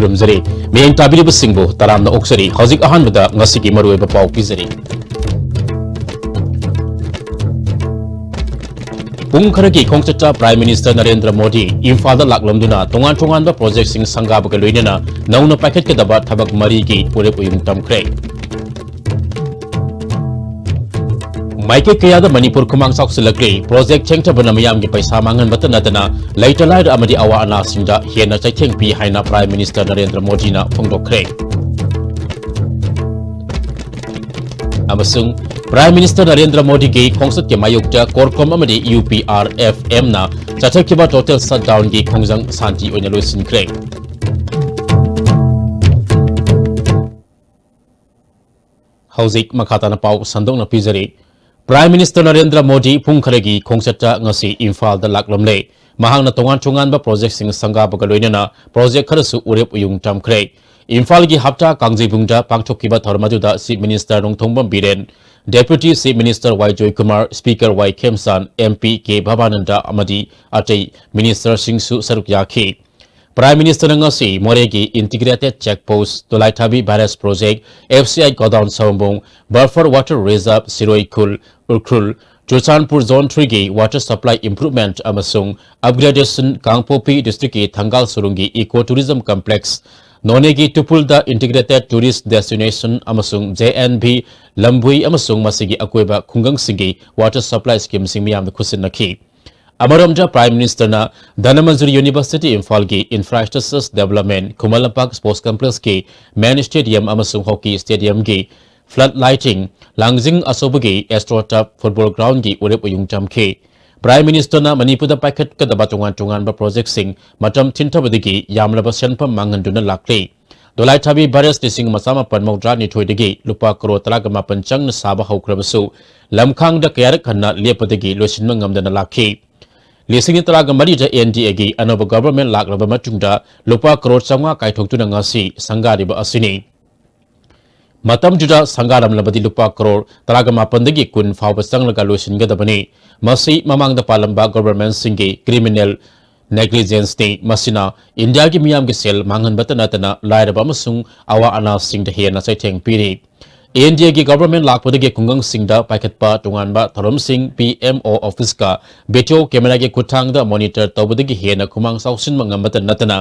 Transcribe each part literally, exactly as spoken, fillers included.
ꯈꯨꯔꯨꯝꯖꯔꯤ꯫ ꯃꯤꯠꯌꯦꯡ ꯇꯥꯕꯤꯔꯤꯕꯁꯤꯡꯕꯨ ꯇꯔꯥꯝꯅ ꯑꯣꯛꯆꯔꯤ꯫ ꯍꯧꯖꯤꯛ ꯑꯍꯥꯟꯕꯗ ꯉꯁꯤꯒꯤ ꯃꯔꯨꯑꯣꯏꯕ ꯄꯥꯎ ꯄꯤꯖꯔꯤ꯫ ꯄꯨꯡ ꯈꯔꯒꯤ ꯈꯣꯡꯆꯠꯇ Prime Minister ꯅꯔꯦꯟꯗ꯭ꯔ ꯃꯣꯗꯤ ꯏꯝꯐꯥꯜꯗ ꯂꯥꯛꯂꯝꯗꯨꯅ ꯇꯣꯉꯥꯟ ꯇꯣꯉꯥꯟꯕ projectꯁꯤꯡ ꯁꯪꯒꯥꯕꯒ ꯂꯣꯏꯅꯅ ꯅꯧꯅ ꯄꯥꯏꯈꯠꯀꯗꯕ ꯊꯕꯛ ꯃꯔꯤꯒꯤ ꯋꯥꯔꯦꯞ ꯋꯥꯌꯨꯡ ꯇꯝꯈ꯭ꯔꯦ꯫ ꯃꯥꯏꯀꯩ ꯀꯌꯥꯗ ꯃꯅꯤꯄꯨꯔ ꯈꯨꯃꯥꯡ ꯆꯥꯎꯁꯤꯜꯂꯛꯂꯤ꯫ Project ꯊꯦꯡꯊꯕꯅ ꯃꯤꯌꯥꯝꯒꯤ ꯄꯩꯁꯥ ꯃꯥꯡꯍꯟꯕꯇ ꯅꯠꯇꯅ ꯂꯩꯇ ꯂꯥꯏꯔ ꯑꯃꯗꯤ ꯑꯋꯥ ꯑꯅꯥꯁꯤꯡꯗ ꯍꯦꯟꯅ ꯆꯩꯊꯦꯡ ꯄꯤ ꯍꯥꯏꯅ Prime Minister ꯅꯔꯦꯟꯗ꯭ꯔ ꯃꯣꯗꯤꯅ ꯐꯣꯡꯗꯣꯛꯈ꯭ꯔꯦ꯫ ꯑꯃꯁꯨꯡ Prime Minister ꯅꯔꯦꯟꯗ꯭ꯔ ꯃꯣꯗꯤꯒꯤ ꯈꯣꯡꯆꯠꯀꯤ ꯃꯥꯌꯣꯛꯇ CORCOM ꯑꯃꯗꯤ UPRFMꯅ ꯆꯠꯊꯈꯤꯕ total shutdownꯒꯤ ꯈꯣꯡꯖꯪ ꯁꯥꯟꯇꯤ ꯑꯣꯏꯅ ꯂꯣꯏꯁꯤꯟꯈ꯭ꯔꯦ꯫ ꯍꯧꯖꯤꯛ ꯃꯈꯥ ꯇꯥꯅ ꯄꯥꯎ ꯁꯟꯗꯣꯛꯅ ꯄꯤꯖꯔꯤ꯫ Prime Minister ꯅꯔꯦꯟꯗ꯭ꯔ ꯃꯣꯗꯤ ꯄꯨꯡ ꯈꯔꯒꯤ ꯈꯣꯡꯆꯠꯇ ꯉꯁꯤ ꯏꯝꯐꯥꯜꯗ ꯂꯥꯛꯂꯝꯂꯦ꯫ ꯃꯍꯥꯛꯅ ꯇꯣꯉꯥꯟ ꯇꯣꯉꯥꯟꯕ projectꯁꯤꯡ ꯁꯪꯒꯥꯕꯒ ꯂꯣꯏꯅꯅ project ꯈꯔꯁꯨ ꯋꯥꯔꯦꯞ ꯋꯥꯌꯨꯡ ꯇꯝꯈ꯭ꯔꯦ꯫ ꯏꯝꯐꯥꯜꯒꯤ ꯍꯞꯇꯥ ꯀꯥꯡꯖꯩꯕꯨꯡꯗ ꯄꯥꯡꯊꯣꯛꯈꯤꯕ ꯊꯧꯔꯝ ꯑꯗꯨꯗ Chief Minister Nongthombam Biren, Deputy Chief Minister ꯋꯥꯏ ꯖꯣꯏꯀꯨꯃꯥꯔ, Speaker ꯋꯥꯏ ꯈꯦꯝꯆꯥꯟ, MP ꯀꯦ ꯚꯕꯥꯅꯟꯗ ꯑꯃꯗꯤ ꯑꯇꯩ ministerꯁꯤꯡꯁꯨ ꯁꯔꯨꯛ ꯌꯥꯈꯤ꯫ Prime Ministerꯅ ꯉꯁꯤ ꯃꯣꯔꯦꯒꯤ Integrated Check Post, ꯗꯣꯂꯥꯏꯊꯥꯕꯤ Barrage Project, FCI Godown ꯁꯑꯣꯝꯕꯨꯡ, Buffer Water Reserve ꯁꯤꯔꯣꯏ ꯈꯨꯜ, Ukhrul, Churachandpur Zone threeꯒꯤ water supply improvement ꯑꯃꯁꯨꯡ upgradation, ꯀꯥꯡꯄꯣꯛꯄꯤ districtꯀꯤ ꯊꯪꯒꯥꯜ ꯁꯨꯔꯨꯡꯒꯤ Eco Tourism Complex, ꯅꯣꯅꯦꯒꯤ ꯇꯨꯄꯨꯜꯗ Integrated Tourist Destination ꯑꯃꯁꯨꯡ JNV ꯂꯝꯕꯨꯏ ꯑꯃꯁꯨꯡ ꯃꯁꯤꯒꯤ ꯑꯀꯣꯏꯕ ꯈꯨꯡꯒꯪꯁꯤꯡꯒꯤ water supply schemeꯁꯤꯡ ꯃꯤꯌꯥꯝꯗ ꯈꯨꯠꯁꯤꯟꯅꯈꯤ꯫ ꯑꯃꯔꯣꯝꯗ Prime Ministerꯅ ꯙꯅꯃꯟꯖꯨꯔꯤ University ꯏꯝꯐꯥꯜꯒꯤ Infrastructures Development, Khuman Lampak Sports Complexꯀꯤ main stadium ꯑꯃꯁꯨꯡ hockey stadiumꯒꯤ flood lighting, ꯂꯥꯡꯖꯤꯡ ꯑꯆꯧꯕꯒꯤ AstroTurf football groundꯒꯤ ꯋꯥꯔꯦꯞ ꯋꯥꯌꯨꯡ ꯇꯝꯈꯤ꯫ Prime Ministerꯅ ꯃꯅꯤꯄꯨꯔꯗ ꯄꯥꯏꯈꯠꯀꯗꯕ ꯇꯣꯉꯥꯟ ꯇꯣꯉꯥꯟꯕ projectꯁꯤꯡ ꯃꯇꯝ ꯊꯤꯟꯊꯕꯗꯒꯤ ꯌꯥꯝꯂꯕ ꯁꯦꯟꯐꯝ ꯃꯥꯡꯍꯟꯗꯨꯅ ꯂꯥꯛꯂꯤ꯫ ꯗꯣꯂꯥꯏꯊꯥꯕꯤ Barrage ꯂꯤꯁꯤꯡ ꯑꯃ ꯆꯥꯃꯥꯄꯟ ꯃꯧꯗ꯭ꯔꯥ ꯅꯤꯊꯣꯏꯗꯒꯤ ꯂꯨꯄꯥ ꯀꯔꯣꯔ ꯇꯔꯥꯒ ꯃꯥꯄꯟ ꯆꯪꯅ ꯁꯥꯕ ꯍꯧꯈ꯭ꯔꯕꯁꯨ, ꯂꯝꯈꯥꯡꯗ ꯀꯌꯥꯔꯛ ꯍꯟꯅ ꯂꯦꯞꯄꯗꯒꯤ ꯂꯣꯏꯁꯤꯟꯕ ꯉꯝꯗꯅ ꯂꯥꯛꯈꯤ꯫ ꯂꯤꯁꯤꯡ ꯑꯅꯤ ꯇꯔꯥꯒ ꯃꯔꯤꯗ NDAꯒꯤ ꯑꯅꯧꯕ government ꯂꯥꯛꯂꯕ ꯃꯇꯨꯡꯗ ꯂꯨꯄꯥ ꯀꯔꯣꯔ ꯆꯥꯃꯉꯥ ꯀꯥꯏꯊꯣꯛꯇꯨꯅ ꯉꯁꯤ ꯁꯪꯒꯥꯔꯤꯕ ꯑꯁꯤꯅꯤ꯫ ꯃꯇꯝꯗꯨꯗ ꯁꯪꯒꯥꯔꯝꯂꯕꯗꯤ ꯂꯨꯄꯥ ꯀꯔꯣꯔ ꯇꯔꯥꯒ ꯃꯥꯄꯟꯗꯒꯤ ꯀꯨꯟ ꯐꯥꯎꯕ ꯆꯪꯂꯒ ꯂꯣꯏꯁꯤꯟꯒꯗꯕꯅꯤ꯫ ꯃꯁꯤ ꯃꯃꯥꯡꯗ ꯄꯥꯜꯂꯝꯕ governmentꯁꯤꯡꯒꯤ criminal ꯅꯦꯒ꯭ꯂꯤꯖꯦꯟꯁꯅꯤ꯫ ꯃꯁꯤꯅ ꯏꯟꯗꯤꯌꯥꯒꯤ ꯃꯤꯌꯥꯝꯒꯤ ꯁꯦꯜ ꯃꯥꯡꯍꯟꯕꯇ ꯅꯠꯇꯅ ꯂꯥꯏꯔꯕ ꯑꯃꯁꯨꯡ ꯑꯋꯥ ꯑꯅꯥꯁꯤꯡꯗ ꯍꯦꯟꯅ ꯆꯩꯊꯦꯡ ꯄꯤꯔꯤ꯫ ꯑꯦꯟ ꯗꯤ ꯑꯦꯒꯤ ꯒꯚꯔꯟꯃꯦꯟꯠ ꯂꯥꯛꯄꯗꯒꯤ ꯈꯨꯡꯒꯪꯁꯤꯡꯗ ꯄꯥꯏꯈꯠꯄ ꯇꯣꯉꯥꯟꯕ ꯊꯧꯔꯝꯁꯤꯡ, ꯄꯤ ꯑꯦꯝ ꯑꯣ ꯑꯣꯐꯤꯁꯀ ꯚꯤꯗꯤꯑꯣ ꯀꯦꯃꯦꯔꯥꯒꯤ ꯈꯨꯠꯊꯥꯡꯗ ꯃꯣꯅꯤꯇꯔ ꯇꯧꯕꯗꯒꯤ ꯍꯦꯟꯅ ꯈꯨꯃꯥꯡ ꯆꯥꯎꯁꯤꯟꯕ ꯉꯝꯕꯇ ꯅꯠꯇꯅ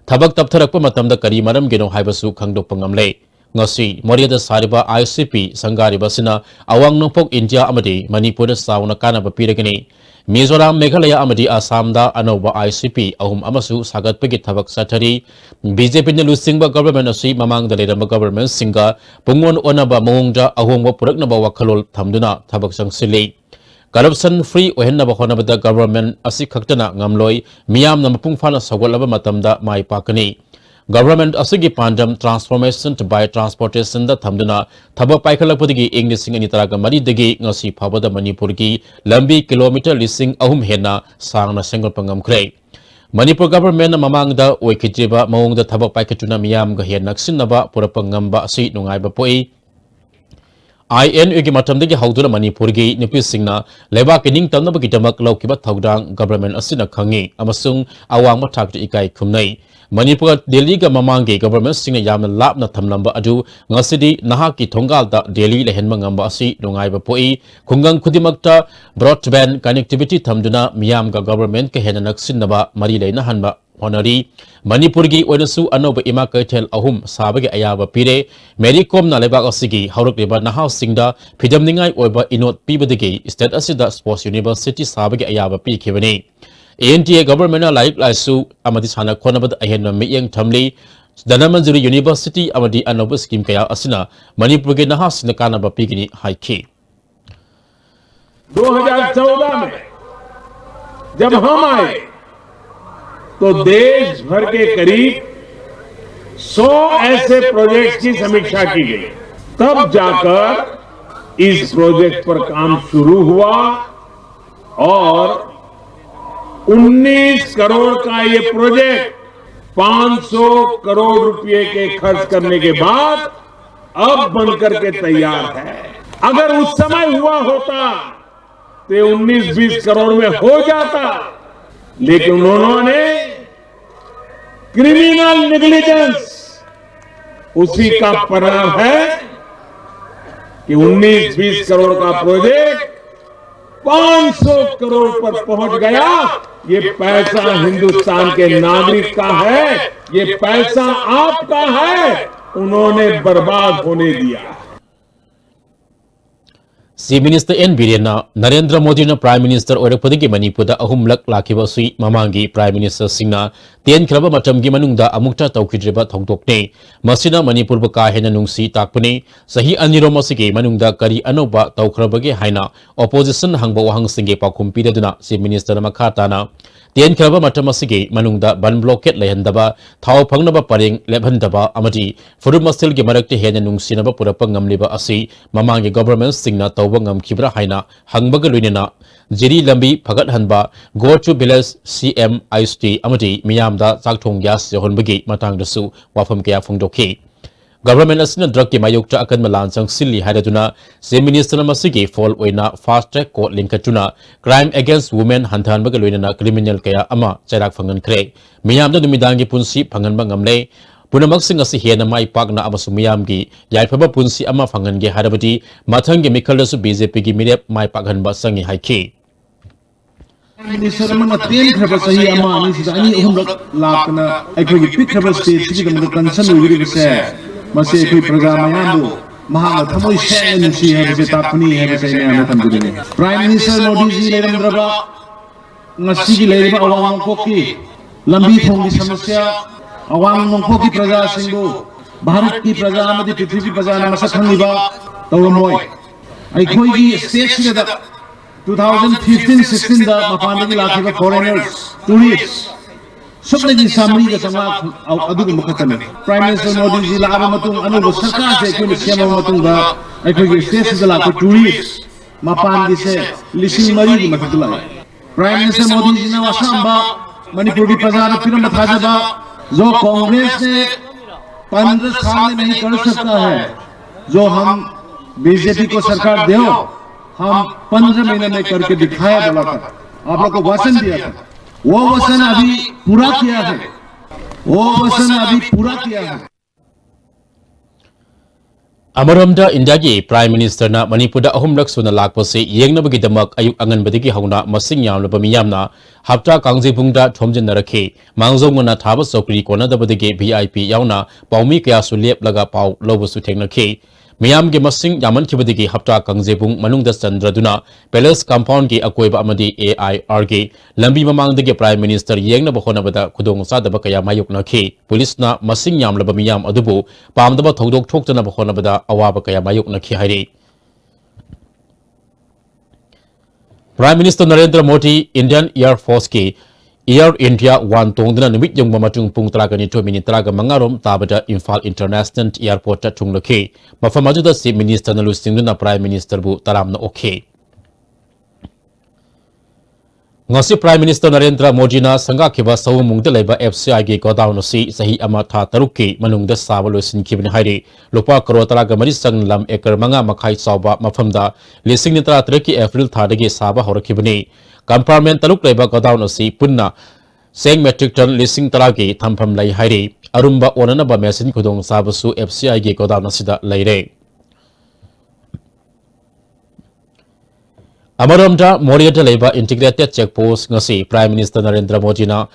ꯊꯕꯛ ꯇꯞꯊꯔꯛꯄ ꯃꯇꯝꯗ ꯀꯔꯤ ꯃꯔꯝꯒꯤꯅꯣ ꯍꯥꯏꯕꯁꯨ ꯈꯪꯗꯣꯛꯄ ꯉꯝꯂꯦ꯫ ꯉꯁꯤ ꯃꯣꯔꯦꯗ ꯁꯥꯔꯤꯕ ꯑꯥꯏ ꯁꯤ ꯄꯤ ꯁꯪꯒꯥꯔꯤꯕ ꯑꯁꯤꯅ ꯑꯋꯥꯡ ꯅꯣꯡꯄꯣꯛ ꯏꯟꯗꯤꯌꯥ ꯑꯃꯗꯤ ꯃꯅꯤꯄꯨꯔꯗ ꯆꯥꯎꯅ ꯀꯥꯟꯅꯕ ꯄꯤꯔꯒꯅꯤ꯫ ꯃꯤꯖꯣꯔꯥꯝ, ꯃꯦꯘꯥꯂꯌꯥ ꯑꯃꯗꯤ ꯑꯁꯥꯝꯗ ꯑꯅꯧꯕ ꯑꯥꯏ ꯁꯤ ꯄꯤ ꯑꯍꯨꯝ ꯑꯃꯁꯨ ꯁꯥꯒꯠꯄꯒꯤ ꯊꯕꯛ ꯆꯠꯊꯔꯤ꯫ ꯕꯤ ꯖꯦ ꯄꯤꯅ ꯂꯨꯆꯤꯡꯕ ꯒꯚꯔꯟꯃꯦꯟꯠ ꯑꯁꯤ ꯃꯃꯥꯡꯗ ꯂꯩꯔꯝꯕ ꯒꯚꯔꯟꯃꯦꯟꯠꯁꯤꯡꯒ ꯄꯨꯡꯑꯣꯟ ꯑꯣꯟꯅꯕ ꯃꯑꯣꯡꯗ ꯑꯍꯣꯡꯕ ꯄꯨꯔꯛꯅꯕ ꯋꯥꯈꯜꯂꯣꯟ ꯊꯝꯗꯨꯅ ꯊꯕꯛ ꯆꯪꯁꯤꯜꯂꯤ꯫ ꯀꯔꯞꯁꯟ ꯐ꯭ꯔꯤ ꯑꯣꯏꯍꯟꯅꯕ ꯍꯣꯠꯅꯕꯗ ꯒꯚꯔꯟꯃꯦꯟꯠ ꯑꯁꯤ ꯈꯛꯇꯅ ꯉꯝꯂꯣꯏ, ꯃꯤꯌꯥꯝꯅ ꯃꯄꯨꯡ ꯐꯥꯅ ꯁꯧꯒꯠꯂꯕ ꯃꯇꯝꯗ ꯃꯥꯏ ꯄꯥꯛꯀꯅꯤ꯫ ꯒꯚꯔꯟꯃꯦꯟꯠ ꯑꯁꯤꯒꯤ ꯄꯥꯟꯗꯝ transformation by transportationꯗ ꯊꯝꯗꯨꯅ ꯊꯕꯛ ꯄꯥꯏꯈꯠꯂꯛꯄꯗꯒꯤ ꯏꯪ ꯂꯤꯁꯤꯡ ꯑꯅꯤ ꯇꯔꯥꯒ ꯃꯔꯤꯗꯒꯤ ꯉꯁꯤ ꯐꯥꯎꯕꯗ ꯃꯅꯤꯄꯨꯔꯒꯤ ꯂꯝꯕꯤ ꯀꯤꯂꯣꯃꯤꯇꯔ ꯂꯤꯁꯤꯡ ꯑꯍꯨꯝ ꯍꯦꯟꯅ ꯁꯥꯡꯅ ꯁꯦꯝꯒꯠꯄ ꯉꯝꯈ꯭ꯔꯦ꯫ ꯃꯅꯤꯄꯨꯔ ꯒꯚꯔꯟꯃꯦꯟꯠꯅ ꯃꯃꯥꯡꯗ ꯑꯣꯏꯈꯤꯗ꯭ꯔꯤꯕ ꯃꯑꯣꯡꯗ ꯊꯕꯛ ꯄꯥꯏꯈꯠꯇꯨꯅ ꯃꯤꯌꯥꯝꯒ ꯍꯦꯟꯅ ꯅꯛꯁꯤꯟꯅꯕ ꯄꯨꯔꯛꯄ ꯉꯝꯕ ꯑꯁꯤ ꯅꯨꯡꯉꯥꯏꯕ ꯄꯣꯛꯏ꯫ ꯑꯥꯏ ꯑꯦꯟ ꯑꯣꯒꯤ ꯃꯇꯝꯗꯒꯤ ꯍꯧꯗꯨꯅ ꯃꯅꯤꯄꯨꯔꯒꯤ ꯅꯨꯄꯤꯁꯤꯡꯅ ꯂꯩꯕꯥꯛꯀꯤ ꯅꯤꯡꯇꯝꯅꯕꯒꯤꯗꯃꯛ ꯂꯧꯈꯤꯕ ꯊꯧꯗꯥꯡ ꯒꯚꯔꯟꯃꯦꯟꯠ ꯑꯁꯤꯅ ꯈꯪꯏ ꯑꯃꯁꯨꯡ ꯑꯋꯥꯡꯕ ꯊꯥꯛꯇ ꯏꯀꯥꯏ ꯈꯨꯝꯅꯩ꯫ ꯃꯅꯤꯄꯨꯔ ꯗꯦꯜꯂꯤꯒ ꯃꯃꯥꯡꯒꯤ ꯒꯚꯔꯟꯃꯦꯟꯠꯁꯤꯡꯅ ꯌꯥꯝꯅ ꯂꯥꯞꯅ ꯊꯝꯂꯝꯕ ꯑꯗꯨ ꯉꯁꯤꯗꯤ ꯅꯍꯥꯛꯀꯤ ꯊꯣꯡꯒꯥꯜꯗ ꯗꯦꯜꯂꯤ ꯂꯩꯍꯟꯕ ꯉꯝꯕ ꯑꯁꯤ ꯅꯨꯡꯉꯥꯏꯕ ꯄꯣꯛꯏ꯫ ꯈꯨꯡꯒꯪ ꯈꯨꯗꯤꯡꯃꯛꯇ broadband connectivity ꯊꯝꯗꯨꯅ ꯃꯤꯌꯥꯝꯒ ꯒꯚꯔꯟꯃꯦꯟꯠꯀ ꯍꯦꯟꯅ ꯅꯛꯁꯤꯟꯅꯕ ꯃꯔꯤ ꯂꯩꯅꯍꯟꯕ ꯍꯣꯠꯅꯔꯤ꯫ ꯃꯅꯤꯄꯨꯔꯒꯤ ꯑꯣꯏꯅꯁꯨ ꯑꯅꯧꯕ ꯏꯃꯥ ꯀꯩꯊꯦꯜ ꯑꯍꯨꯝ ꯁꯥꯕꯒꯤ ꯑꯌꯥꯕ ꯄꯤꯔꯦ꯫ ꯃꯦꯔꯤ ꯀꯣꯝꯅ ꯂꯩꯕꯥꯛ ꯑꯁꯤꯒꯤ ꯍꯧꯔꯛꯂꯤꯕ ꯅꯍꯥꯁꯤꯡꯗ ꯐꯤꯗꯝꯅꯤꯡꯉꯥꯏ ꯑꯣꯏꯕ ꯏꯅꯣꯠ ꯄꯤꯕꯗꯒꯤ state ꯑꯁꯤꯗ sports university ꯁꯥꯕꯒꯤ ꯑꯌꯥꯕ ꯄꯤꯈꯤꯕꯅꯤ꯫ ꯑꯦꯟ ꯗꯤ ꯑꯦ ꯒꯚꯔꯟꯃꯦꯟꯠꯅ ꯂꯥꯏꯔꯤꯛ ꯂꯥꯏꯁꯨ ꯑꯃꯗꯤ ꯁꯥꯟꯅ ꯈꯣꯠꯅꯕꯗ ꯑꯍꯦꯟꯕ ꯃꯤꯠꯌꯦꯡ ꯊꯝꯂꯤ꯫ ꯙꯅꯃꯟꯖꯨꯔꯤ university ꯑꯃꯗꯤ ꯑꯅꯧꯕ scheme ꯀꯌꯥ ꯑꯁꯤꯅ ꯃꯅꯤꯄꯨꯔꯒꯤ ꯅꯍꯥꯁꯤꯡꯗ ꯀꯥꯟꯅꯕ ꯄꯤꯒꯅꯤ ꯍꯥꯏꯈꯤ꯫ दो हज़ार चौदह में जब हम आए तो देश भर के करीब सौ ऐसे प्रोजेक्ट्स की समीक्षा की गई। तब जाकर इस प्रोजेक्ट पर काम शुरू हुआ और उन्नीस करोड़ का ये प्रोजेक्ट पाँच सौ करोड़ रुपए के खर्च करने के बाद अब बनकर के तैयार है। अगर उस समय हुआ होता तो ये उन्नीस बीस करोड़ में हो जाता। लेकिन उन्होंने क्रिमिनल नेग्लिजेंस, उसी का परिणाम है कि उन्नीस बीस करोड़ का प्रोजेक्ट पाँच सौ करोड़ पर पहुंच गया। ये पैसा हिंदुस्तान के नागरिक का है, ये पैसा आपका है, उन्होंने बर्बाद होने दिया। Chief Minister N Birenna, Narendra ꯃꯣꯗꯤꯅ Prime Minister ꯑꯣꯏꯔꯛꯄꯗꯒꯤ ꯃꯅꯤꯄꯨꯔꯗ ꯑꯍꯨꯝꯂꯛ ꯂꯥꯛꯈꯤꯕ ꯑꯁꯤ ꯃꯃꯥꯡꯒꯤ Prime Ministerꯁꯤꯡꯅ ꯇꯦꯟꯈ꯭ꯔꯕ ꯃꯇꯝꯒꯤ ꯃꯅꯨꯡꯗ ꯑꯃꯨꯛꯇ ꯇꯧꯈꯤꯗ꯭ꯔꯤꯕ ꯊꯧꯗꯣꯛꯅꯤ꯫ ꯃꯁꯤꯅ ꯃꯅꯤꯄꯨꯔꯕꯨ ꯀꯥ ꯍꯦꯟꯅ ꯅꯨꯡꯁꯤ ꯇꯥꯛꯄꯅꯤ꯫ ꯆꯍꯤ ꯑꯅꯤꯔꯣꯝ ꯑꯁꯤꯒꯤ ꯃꯅꯨꯡꯗ ꯀꯔꯤ ꯑꯅꯧꯕ ꯇꯧꯈ꯭ꯔꯕꯒꯦ ꯍꯥꯏꯅ opposition ꯍꯪꯕ ꯋꯥꯍꯪꯁꯤꯡꯒꯤ ꯄꯥꯎꯈꯨꯝ ꯄꯤꯔꯗꯨꯅ Chief Ministerꯅ ꯃꯈꯥ ꯇꯥꯅ ꯇꯦꯟꯈ꯭ꯔꯕ ꯃꯇꯝ ꯑꯁꯤꯒꯤ ꯃꯅꯨꯡꯗ ꯕꯟ blockade ꯂꯩꯍꯟꯗꯕ, ꯊꯥꯎ ꯐꯪꯅꯕ ꯄꯔꯦꯡ ꯂꯦꯞꯍꯟꯗꯕ ꯑꯃꯗꯤ ꯐꯨꯔꯨꯞ ꯃꯁꯦꯜꯒꯤ ꯃꯔꯛꯇ ꯍꯦꯟꯅ ꯅꯨꯡꯁꯤꯅꯕ ꯄꯨꯔꯛꯄ ꯉꯝꯂꯤꯕ ꯑꯁꯤ ꯃꯃꯥꯡꯒꯤ governmentꯁꯤꯡꯅ ꯇꯧꯕ ꯉꯝꯈꯤꯕ꯭ꯔꯥ ꯍꯥꯏꯅ ꯍꯪꯕꯒ ꯂꯣꯏꯅꯅ ꯖꯤꯔꯤ ꯂꯝꯕꯤ ꯐꯒꯠꯍꯟꯕ, Go to Village, C M I S T ꯑꯃꯗꯤ ꯃꯤꯌꯥꯝꯗ ꯆꯥꯛ ꯊꯣꯡ gas ꯌꯧꯍꯟꯕꯒꯤ ꯃꯇꯥꯡꯗꯁꯨ ꯋꯥꯐꯝ ꯀꯌꯥ ꯐꯣꯡꯗꯣꯛꯈꯤ꯫ Government ꯑꯁꯤꯅ drugꯀꯤ ꯃꯥꯌꯣꯛꯇ ꯑꯀꯟꯕ ꯂꯥꯟ ꯆꯪꯁꯤꯜꯂꯤ ꯍꯥꯏꯔꯗꯨꯅ Chief Ministerꯅ ꯃꯁꯤꯒꯤ ꯐꯣꯜ ꯑꯣꯏꯅ fast track court ꯂꯤꯡꯈꯠꯇꯨꯅ crime against women ꯍꯟꯊꯍꯟꯕꯒ ꯂꯣꯏꯅꯅ criminal ꯀꯌꯥ ꯑꯃ ꯆꯩꯔꯥꯛ ꯐꯪꯍꯟꯈ꯭ꯔꯦ꯫ ꯃꯤꯌꯥꯝꯗ ꯅꯨꯃꯤꯗꯥꯡꯒꯤ ꯄꯨꯟꯁꯤ ꯐꯪꯍꯟꯕ ꯉꯝꯂꯦ꯫ ꯄꯨꯝꯅꯃꯛꯁꯤꯡ ꯑꯁꯤ ꯍꯦꯟꯅ ꯃꯥꯏ ꯄꯥꯛꯅ ꯑꯃꯁꯨꯡ ꯃꯤꯌꯥꯝꯒꯤ ꯌꯥꯏꯐꯕ ꯄꯨꯟꯁꯤ ꯑꯃ ꯐꯪꯍꯟꯒꯦ ꯍꯥꯏꯔꯕꯗꯤ ꯃꯊꯪꯒꯤ ꯃꯤꯈꯜꯗꯁꯨ BJPꯒꯤ ꯃꯤꯔꯦꯞ ꯃꯥꯏ ꯄꯥꯛꯍꯟꯕ ꯆꯪꯏ ꯍꯥꯏꯈꯤ꯫ Prime Minister ꯑꯃꯅ ꯇꯦꯟꯈ꯭ꯔꯕ ꯆꯍꯤ ꯑꯃ ꯑꯅꯤꯁꯤꯗ ꯑꯅꯤ ꯑꯍꯨꯝꯂꯛ ꯂꯥꯛꯇꯅ ꯑꯩꯈꯣꯏꯒꯤ ꯄꯤꯛꯈ꯭ꯔꯕ stateꯁꯤꯒꯤꯗꯃꯛꯇ concern ꯑꯣꯏꯕꯤꯔꯤꯕꯁꯦ, ꯃꯁꯤ ꯑꯩꯈꯣꯏ ꯄ꯭ꯔꯖꯥ ꯃꯌꯥꯝꯕꯨ ꯃꯍꯥꯛꯅ ꯊꯃꯣꯏ ꯁꯦꯡꯅ ꯅꯨꯡꯁꯤ ꯍꯥꯏꯕꯁꯦ ꯇꯥꯛꯄꯅꯤ ꯍꯥꯏꯕꯁꯦ ꯑꯩ ꯃꯌꯥꯝꯗ ꯊꯝꯖꯅꯤꯡꯉꯤ꯫ Prime Minister ꯃꯣꯗꯤꯖꯤ ꯂꯩꯔꯝꯗ꯭ꯔꯕ ꯉꯁꯤꯒꯤ ꯂꯩꯔꯤꯕ ꯑꯋꯥꯡ ꯅꯣꯡꯄꯣꯛꯀꯤ ꯂꯝꯕꯤ ꯊꯣꯡꯒꯤ ꯁꯃꯁ꯭ꯌꯥ, ꯑꯋꯥꯡ ꯅꯣꯡꯄꯣꯛꯀꯤ ꯄ꯭ꯔꯖꯥꯁꯤꯡꯕꯨ ꯚꯥꯔꯠꯀꯤ ꯄ꯭ꯔꯖꯥ ꯑꯃꯗꯤ ꯄ꯭ꯔꯤꯊꯤꯕꯤ ꯄ꯭ꯔꯖꯥꯅ ꯃꯁꯛ ꯈꯪꯂꯤꯕ ꯇꯧꯔꯝꯃꯣꯏ꯫ ꯑꯩꯈꯣꯏꯒꯤ stateꯁꯤꯗ two thousand fifteen sixteenꯗ ꯃꯄꯥꯟꯗꯒꯤ ꯂꯥꯛꯈꯤꯕ foreigners, tourist ꯁꯨꯞꯅꯒꯤ ꯆꯥꯃꯔꯤꯒ ꯆꯥꯝꯃꯉꯥ ꯑꯗꯨꯒꯨꯝꯕ ꯈꯛꯇꯅꯤ꯫ Prime Minister ꯃꯣꯗꯤꯖꯤ ꯂꯥꯛꯑꯕ ꯃꯇꯨꯡ, ꯑꯅꯧꯕ ꯁꯔꯀꯥꯔꯁꯦ ꯑꯩꯈꯣꯏꯅ ꯁꯦꯝꯃꯕ ꯃꯇꯨꯡꯗ ꯑꯩꯈꯣꯏꯒꯤ stateꯁꯤꯗ ꯂꯥꯛꯄ tourist ꯃꯄꯥꯟꯒꯤꯁꯦ ꯂꯤꯁꯤꯡ ꯃꯔꯤꯒꯤ ꯃꯊꯛꯇ ꯂꯥꯛꯑꯦ꯫ Prime Minister ꯃꯣꯗꯤꯖꯤꯅ ꯑꯁꯥꯝꯕ ꯃꯅꯤꯄꯨꯔꯒꯤ ꯄ꯭ꯔꯖꯥꯅ ꯄꯤꯔꯝꯕ ꯊꯥꯖꯕ, जो कांग्रेस ने पन्द्रह साल में नहीं कर सकता है, जो हम बीजेपी को सरकार दो, हम पन्द्रह महीने में करके दिखाया बोला था, आप लोग को वचन दिया था। वो वचन अभी पूरा किया है। वो वचन अभी पूरा किया है। ꯑꯃꯔꯣꯝꯗ, ꯏꯟꯗꯤꯌꯥꯒꯤ Prime Ministerꯅ ꯃꯅꯤꯄꯨꯔꯗ ꯑꯍꯨꯝꯂꯛ ꯁꯨꯅ ꯂꯥꯛꯄꯁꯤ ꯌꯦꯡꯅꯕꯒꯤꯗꯃꯛ ꯑꯌꯨꯛ ꯑꯉꯟꯕꯗꯒꯤ ꯍꯧꯅ ꯃꯁꯤꯡ ꯌꯥꯝꯂꯕ ꯃꯤꯌꯥꯝꯅ ꯍꯞꯇꯥ ꯀꯥꯡꯖꯩꯕꯨꯡꯗ ꯊꯣꯝꯖꯤꯟꯅꯔꯛꯈꯤ꯫ ꯃꯥꯡꯖꯧ ꯉꯟꯅ ꯊꯥꯕ ꯆꯧꯀ꯭ꯔꯤ ꯀꯣꯟꯅꯗꯕꯗꯒꯤ V I P ꯌꯥꯎꯅ ꯄꯥꯎꯃꯤ ꯀꯌꯥꯁꯨ ꯂꯦꯞꯂꯒ ꯄꯥꯎ ꯂꯧꯕꯁꯨ ꯊꯦꯡꯅꯈꯤ꯫ ꯃꯤꯌꯥꯝꯒꯤ ꯃꯁꯤꯡ ꯌꯥꯝꯃꯟꯈꯤꯕꯗꯒꯤ ꯍꯞꯇꯥ ꯀꯥꯡꯖꯩꯕꯨꯡ ꯃꯅꯨꯡꯗ ꯆꯟꯗ꯭ꯔꯗꯨꯅ Palace Compoundꯒꯤ ꯑꯀꯣꯏꯕ ꯑꯃꯗꯤ A I Rꯒꯤ ꯂꯝꯕꯤ ꯃꯃꯥꯡꯗꯒꯤ Prime Minister ꯌꯦꯡꯅꯕ ꯍꯣꯠꯅꯕꯗ ꯈꯨꯗꯣꯡꯆꯥꯗꯕ ꯀꯌꯥ ꯃꯥꯌꯣꯛꯅꯈꯤ꯫ ꯄꯨꯂꯤꯁꯅ ꯃꯁꯤꯡ ꯌꯥꯝꯂꯕ ꯃꯤꯌꯥꯝ ꯑꯗꯨꯕꯨ ꯄꯥꯝꯗꯕ ꯊꯧꯗꯣꯛ ꯊꯣꯛꯇꯅꯕ ꯍꯣꯠꯅꯕꯗ ꯑꯋꯥꯕ ꯀꯌꯥ ꯃꯥꯌꯣꯛꯅꯈꯤ ꯍꯥꯏꯔꯤ꯫ Prime Minister Narendra Modi Indian Air Forceꯀꯤ Air India One ꯇꯣꯡꯗꯨꯅ ꯅꯨꯃꯤꯠ ꯌꯨꯡꯕ ꯃꯇꯨꯡ ꯄꯨꯡ ꯇꯔꯥꯒ ꯅꯤꯊꯣꯏ ꯃꯤꯅꯤꯠ ꯇꯔꯥꯒ ꯃꯉꯥ ꯔꯣꯝ ꯇꯥꯕꯗ ꯏꯝꯐꯥꯜ International Airportꯇ ꯊꯨꯡꯂꯈꯤ꯫ ꯃꯐꯝ ꯑꯗꯨꯗ Chief Ministerꯅ ꯂꯨꯆꯤꯡꯗꯨꯅ Prime Ministerꯕꯨ ꯇꯔꯥꯝꯅ ꯑꯣꯛꯈꯤ꯫ ꯉꯁꯤ Prime Minister ꯅꯔꯦꯟꯗ꯭ꯔ ꯃꯣꯗꯤꯅ ꯁꯪꯒꯥꯈꯤꯕ ꯁꯑꯣꯝꯕꯨꯡꯗ ꯂꯩꯕ F C Iꯒꯤ godown ꯑꯁꯤ ꯆꯍꯤ ꯑꯃ ꯊꯥ ꯇꯔꯨꯛꯀꯤ ꯃꯅꯨꯡꯗ ꯁꯥꯕ ꯂꯣꯏꯁꯤꯟꯈꯤꯕꯅꯤ ꯍꯥꯏꯔꯤ꯫ ꯂꯨꯄꯥ ꯀꯔꯣꯔ ꯇꯔꯥꯒ ꯃꯔꯤ ꯆꯪ ꯂꯝ ꯑꯦꯀꯔ ꯃꯉꯥ ꯃꯈꯥꯏ ꯆꯥꯎꯕ ꯃꯐꯝꯗ ꯂꯤꯁꯤꯡ ꯅꯤꯐꯨ ꯇꯔꯥ ꯇꯔꯦꯠꯀꯤ April ꯊꯥꯗꯒꯤ ꯁꯥꯕ ꯍꯧꯔꯛꯈꯤꯕꯅꯤ꯫ Compartment ꯇꯔꯨꯛ ꯂꯩꯕ godown ꯑꯁꯤ ꯄꯨꯟꯅ ꯆꯦꯡ metric ton ꯂꯤꯁꯤꯡ ꯇꯔꯥꯒꯤ ꯊꯝꯐꯝ ꯂꯩ ꯍꯥꯏꯔꯤ꯫ ꯑꯔꯨꯝꯕ ꯑꯣꯟꯅꯅꯕ machine ꯈꯨꯗꯣꯡꯆꯥꯕꯁꯨ F C Iꯒꯤ godown ꯑꯁꯤꯗ ꯂꯩꯔꯦ꯫ ꯑꯃꯔꯣꯝꯗ, ꯃꯣꯔꯦꯗ ꯂꯩꯕ Integrated Check Post ꯉꯁꯤ Prime Minister ꯅꯔꯦꯟꯗ꯭ꯔ ꯃꯣꯗꯤꯅ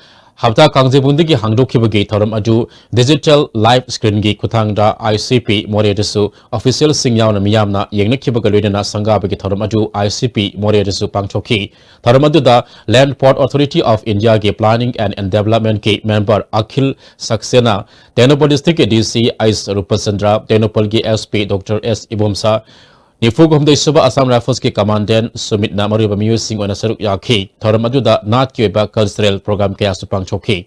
ꯍꯞꯇꯥ ꯀꯥꯡꯖꯩꯕꯨꯡꯗꯒꯤ ꯍꯥꯡꯗꯣꯛꯈꯤꯕꯒꯤ ꯊꯧꯔꯝ ꯑꯗꯨ digital live screenꯒꯤ ꯈꯨꯠꯊꯥꯡꯗ I C P ꯃꯣꯔꯦꯗꯁꯨ officialꯁꯤꯡ ꯌꯥꯎꯅ ꯃꯤꯌꯥꯝꯅ ꯌꯦꯡꯅꯈꯤꯕꯒ ꯂꯣꯏꯅꯅ ꯁꯪꯒꯥꯕꯒꯤ ꯊꯧꯔꯝ ꯑꯗꯨ I C P ꯃꯣꯔꯦꯗꯁꯨ ꯄꯥꯡꯊꯣꯛꯈꯤ꯫ ꯊꯧꯔꯝ ꯑꯗꯨꯗ Land Port Authority of Indiaꯒꯤ Planning and Developmentꯀꯤ member ꯑꯈꯤꯜ ꯁꯛꯁꯦꯅꯥ, Tengnoupal Districtꯀꯤ D C H ꯔꯨꯄꯆꯟꯗ꯭ꯔ, ꯇꯦꯡꯅꯧꯄꯜꯒꯤ S P Doctor S ꯏꯕꯣꯝꯁꯥ, ꯅꯤꯐꯨ ꯍꯨꯝꯗꯣꯏ ꯁꯨꯕ Assam Riflesꯀꯤ Commandant ꯁꯨꯃꯤꯠꯅ ꯃꯔꯨꯑꯣꯏꯕ ꯃꯤꯑꯣꯏꯁꯤꯡ ꯑꯣꯏꯅ ꯁꯔꯨꯛ ꯌꯥꯈꯤ꯫ ꯊꯧꯔꯝ ꯑꯗꯨꯗ ꯅꯥꯠꯀꯤ ꯑꯣꯏꯕ cultural program ꯀꯌꯥꯁꯨ ꯄꯥꯡꯊꯣꯛꯈꯤ꯫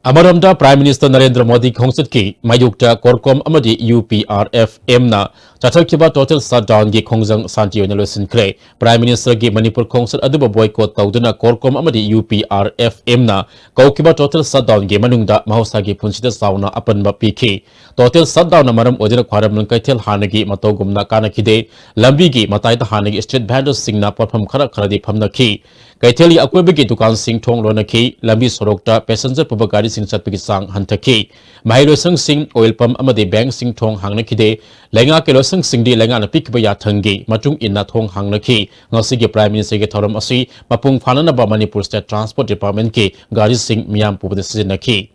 ꯑꯃꯔꯣꯝꯗ, Prime Minister ꯅꯔꯦꯟꯗ꯭ꯔ ꯃꯣꯗꯤ ꯈꯣꯡꯆꯠꯀꯤ ꯃꯥꯌꯣꯛꯇ CORCOM ꯑꯃꯗꯤ UPRFMꯅ ꯆꯠꯊꯈꯤꯕ total shutdownꯒꯤ ꯈꯣꯡꯖꯪ ꯁꯥꯟꯇꯤ ꯑꯣꯏꯅ ꯂꯣꯏꯁꯤꯟꯈ꯭ꯔꯦ꯫ Prime Ministerꯒꯤ ꯃꯅꯤꯄꯨꯔ ꯈꯣꯡꯆꯠ ꯑꯗꯨꯕꯨ boycott ꯇꯧꯗꯨꯅ CORCOM ꯑꯃꯗꯤ UPRFMꯅ ꯀꯧꯈꯤꯕ total shutdownꯒꯤ ꯃꯅꯨꯡꯗ ꯃꯍꯧꯁꯥꯒꯤ ꯄꯨꯟꯁꯤꯗ ꯆꯥꯎꯅ ꯑꯄꯟꯕ ꯄꯤꯈꯤ꯫ Total shutdownꯅ ꯃꯔꯝ ꯑꯣꯏꯗꯨꯅ ꯈ꯭ꯋꯥꯏꯔꯝꯕꯟ ꯀꯩꯊꯦꯜ ꯍꯥꯟꯅꯒꯤ ꯃꯇꯧꯒꯨꯝꯅ ꯀꯥꯟꯅꯈꯤꯗꯦ꯫ ꯂꯝꯕꯤꯒꯤ ꯃꯇꯥꯏꯗ ꯍꯥꯟꯅꯒꯤ street vendorꯁꯤꯡꯅ ꯄꯣꯠꯐꯝ ꯈꯔ ꯈꯔꯗꯤ ꯐꯝꯅꯈꯤ꯫ ꯀꯩꯊꯦꯜꯒꯤ ꯑꯀꯣꯏꯕꯒꯤ ꯗꯨꯀꯥꯟꯁꯤꯡ ꯊꯣꯡ ꯂꯣꯟꯅꯈꯤ꯫ ꯂꯝꯕꯤ ꯁꯣꯔꯣꯛꯇ passenger ꯄꯨꯕ ꯒꯥꯔꯤꯁꯤꯡ ꯆꯠꯄꯒꯤ ꯆꯥꯡ ꯍꯟꯊꯈꯤ꯫ ꯃꯍꯩꯂꯣꯏꯁꯪꯁꯤꯡ, oil pump ꯑꯃꯗꯤ bankꯁꯤꯡ ꯊꯣꯡ ꯍꯥꯡꯅꯈꯤꯗꯦ꯫ ꯂꯩꯉꯥꯛꯀꯤ ꯂꯣꯏꯁꯪꯁꯤꯡꯗꯤ ꯂꯩꯉꯥꯛꯅ ꯄꯤꯈꯤꯕ ꯌꯥꯊꯪꯒꯤ ꯃꯇꯨꯡ ꯏꯟꯅ ꯊꯣꯡ ꯍꯥꯡꯅꯈꯤ꯫ ꯉꯁꯤꯒꯤ Prime Ministerꯒꯤ ꯊꯧꯔꯝ ꯑꯁꯤ ꯃꯄꯨꯡ ꯐꯥꯅꯅꯕ ꯃꯅꯤꯄꯨꯔ State Transport Departmentꯀꯤ ꯒꯥꯔꯤꯁꯤꯡ ꯃꯤꯌꯥꯝ ꯄꯨꯕꯗ ꯁꯤꯖꯤꯟꯅꯈꯤ꯫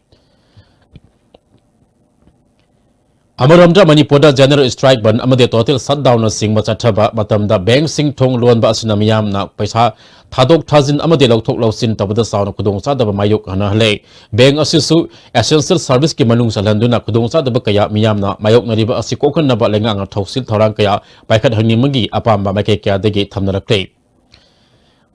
ꯑꯃꯔꯣꯝꯗ, ꯃꯅꯤꯄꯨꯔꯗ general strike, ꯕꯟꯗ ꯑꯃꯗꯤ total shutdownꯅꯆꯤꯡꯕ ꯆꯠꯊꯕ ꯃꯇꯝꯗ bankꯁꯤꯡ ꯊꯣꯡ ꯂꯣꯟꯕ ꯑꯁꯤꯅ ꯃꯤꯌꯥꯝꯅ ꯄꯩꯁꯥ ꯊꯥꯗꯣꯛ ꯊꯥꯖꯤꯟ ꯑꯃꯗꯤ ꯂꯧꯊꯣꯛ ꯂꯧꯁꯤꯟ ꯇꯧꯕꯗ ꯆꯥꯎꯅ ꯈꯨꯗꯣꯡꯆꯥꯗꯕ ꯃꯥꯌꯣꯛꯅꯍꯜꯂꯦ꯫ Bank ꯑꯁꯤꯁꯨ essential serviceꯀꯤ ꯃꯅꯨꯡ ꯆꯜꯍꯟꯗꯨꯅ ꯈꯨꯗꯣꯡꯆꯥꯗꯕ ꯀꯌꯥ ꯃꯤꯌꯥꯝꯅ ꯃꯥꯌꯣꯛꯅꯔꯤꯕ ꯑꯁꯤ ꯀꯣꯛꯍꯟꯅꯕ ꯂꯩꯉꯥꯛꯅ ꯊꯧꯁꯤꯜ ꯊꯧꯔꯥꯡ ꯀꯌꯥ ꯄꯥꯏꯈꯠꯍꯟꯅꯤꯡꯕꯒꯤ ꯑꯄꯥꯝꯕ ꯃꯥꯏꯀꯩ ꯀꯌꯥꯗꯒꯤ ꯊꯝꯅꯔꯛꯂꯦ꯫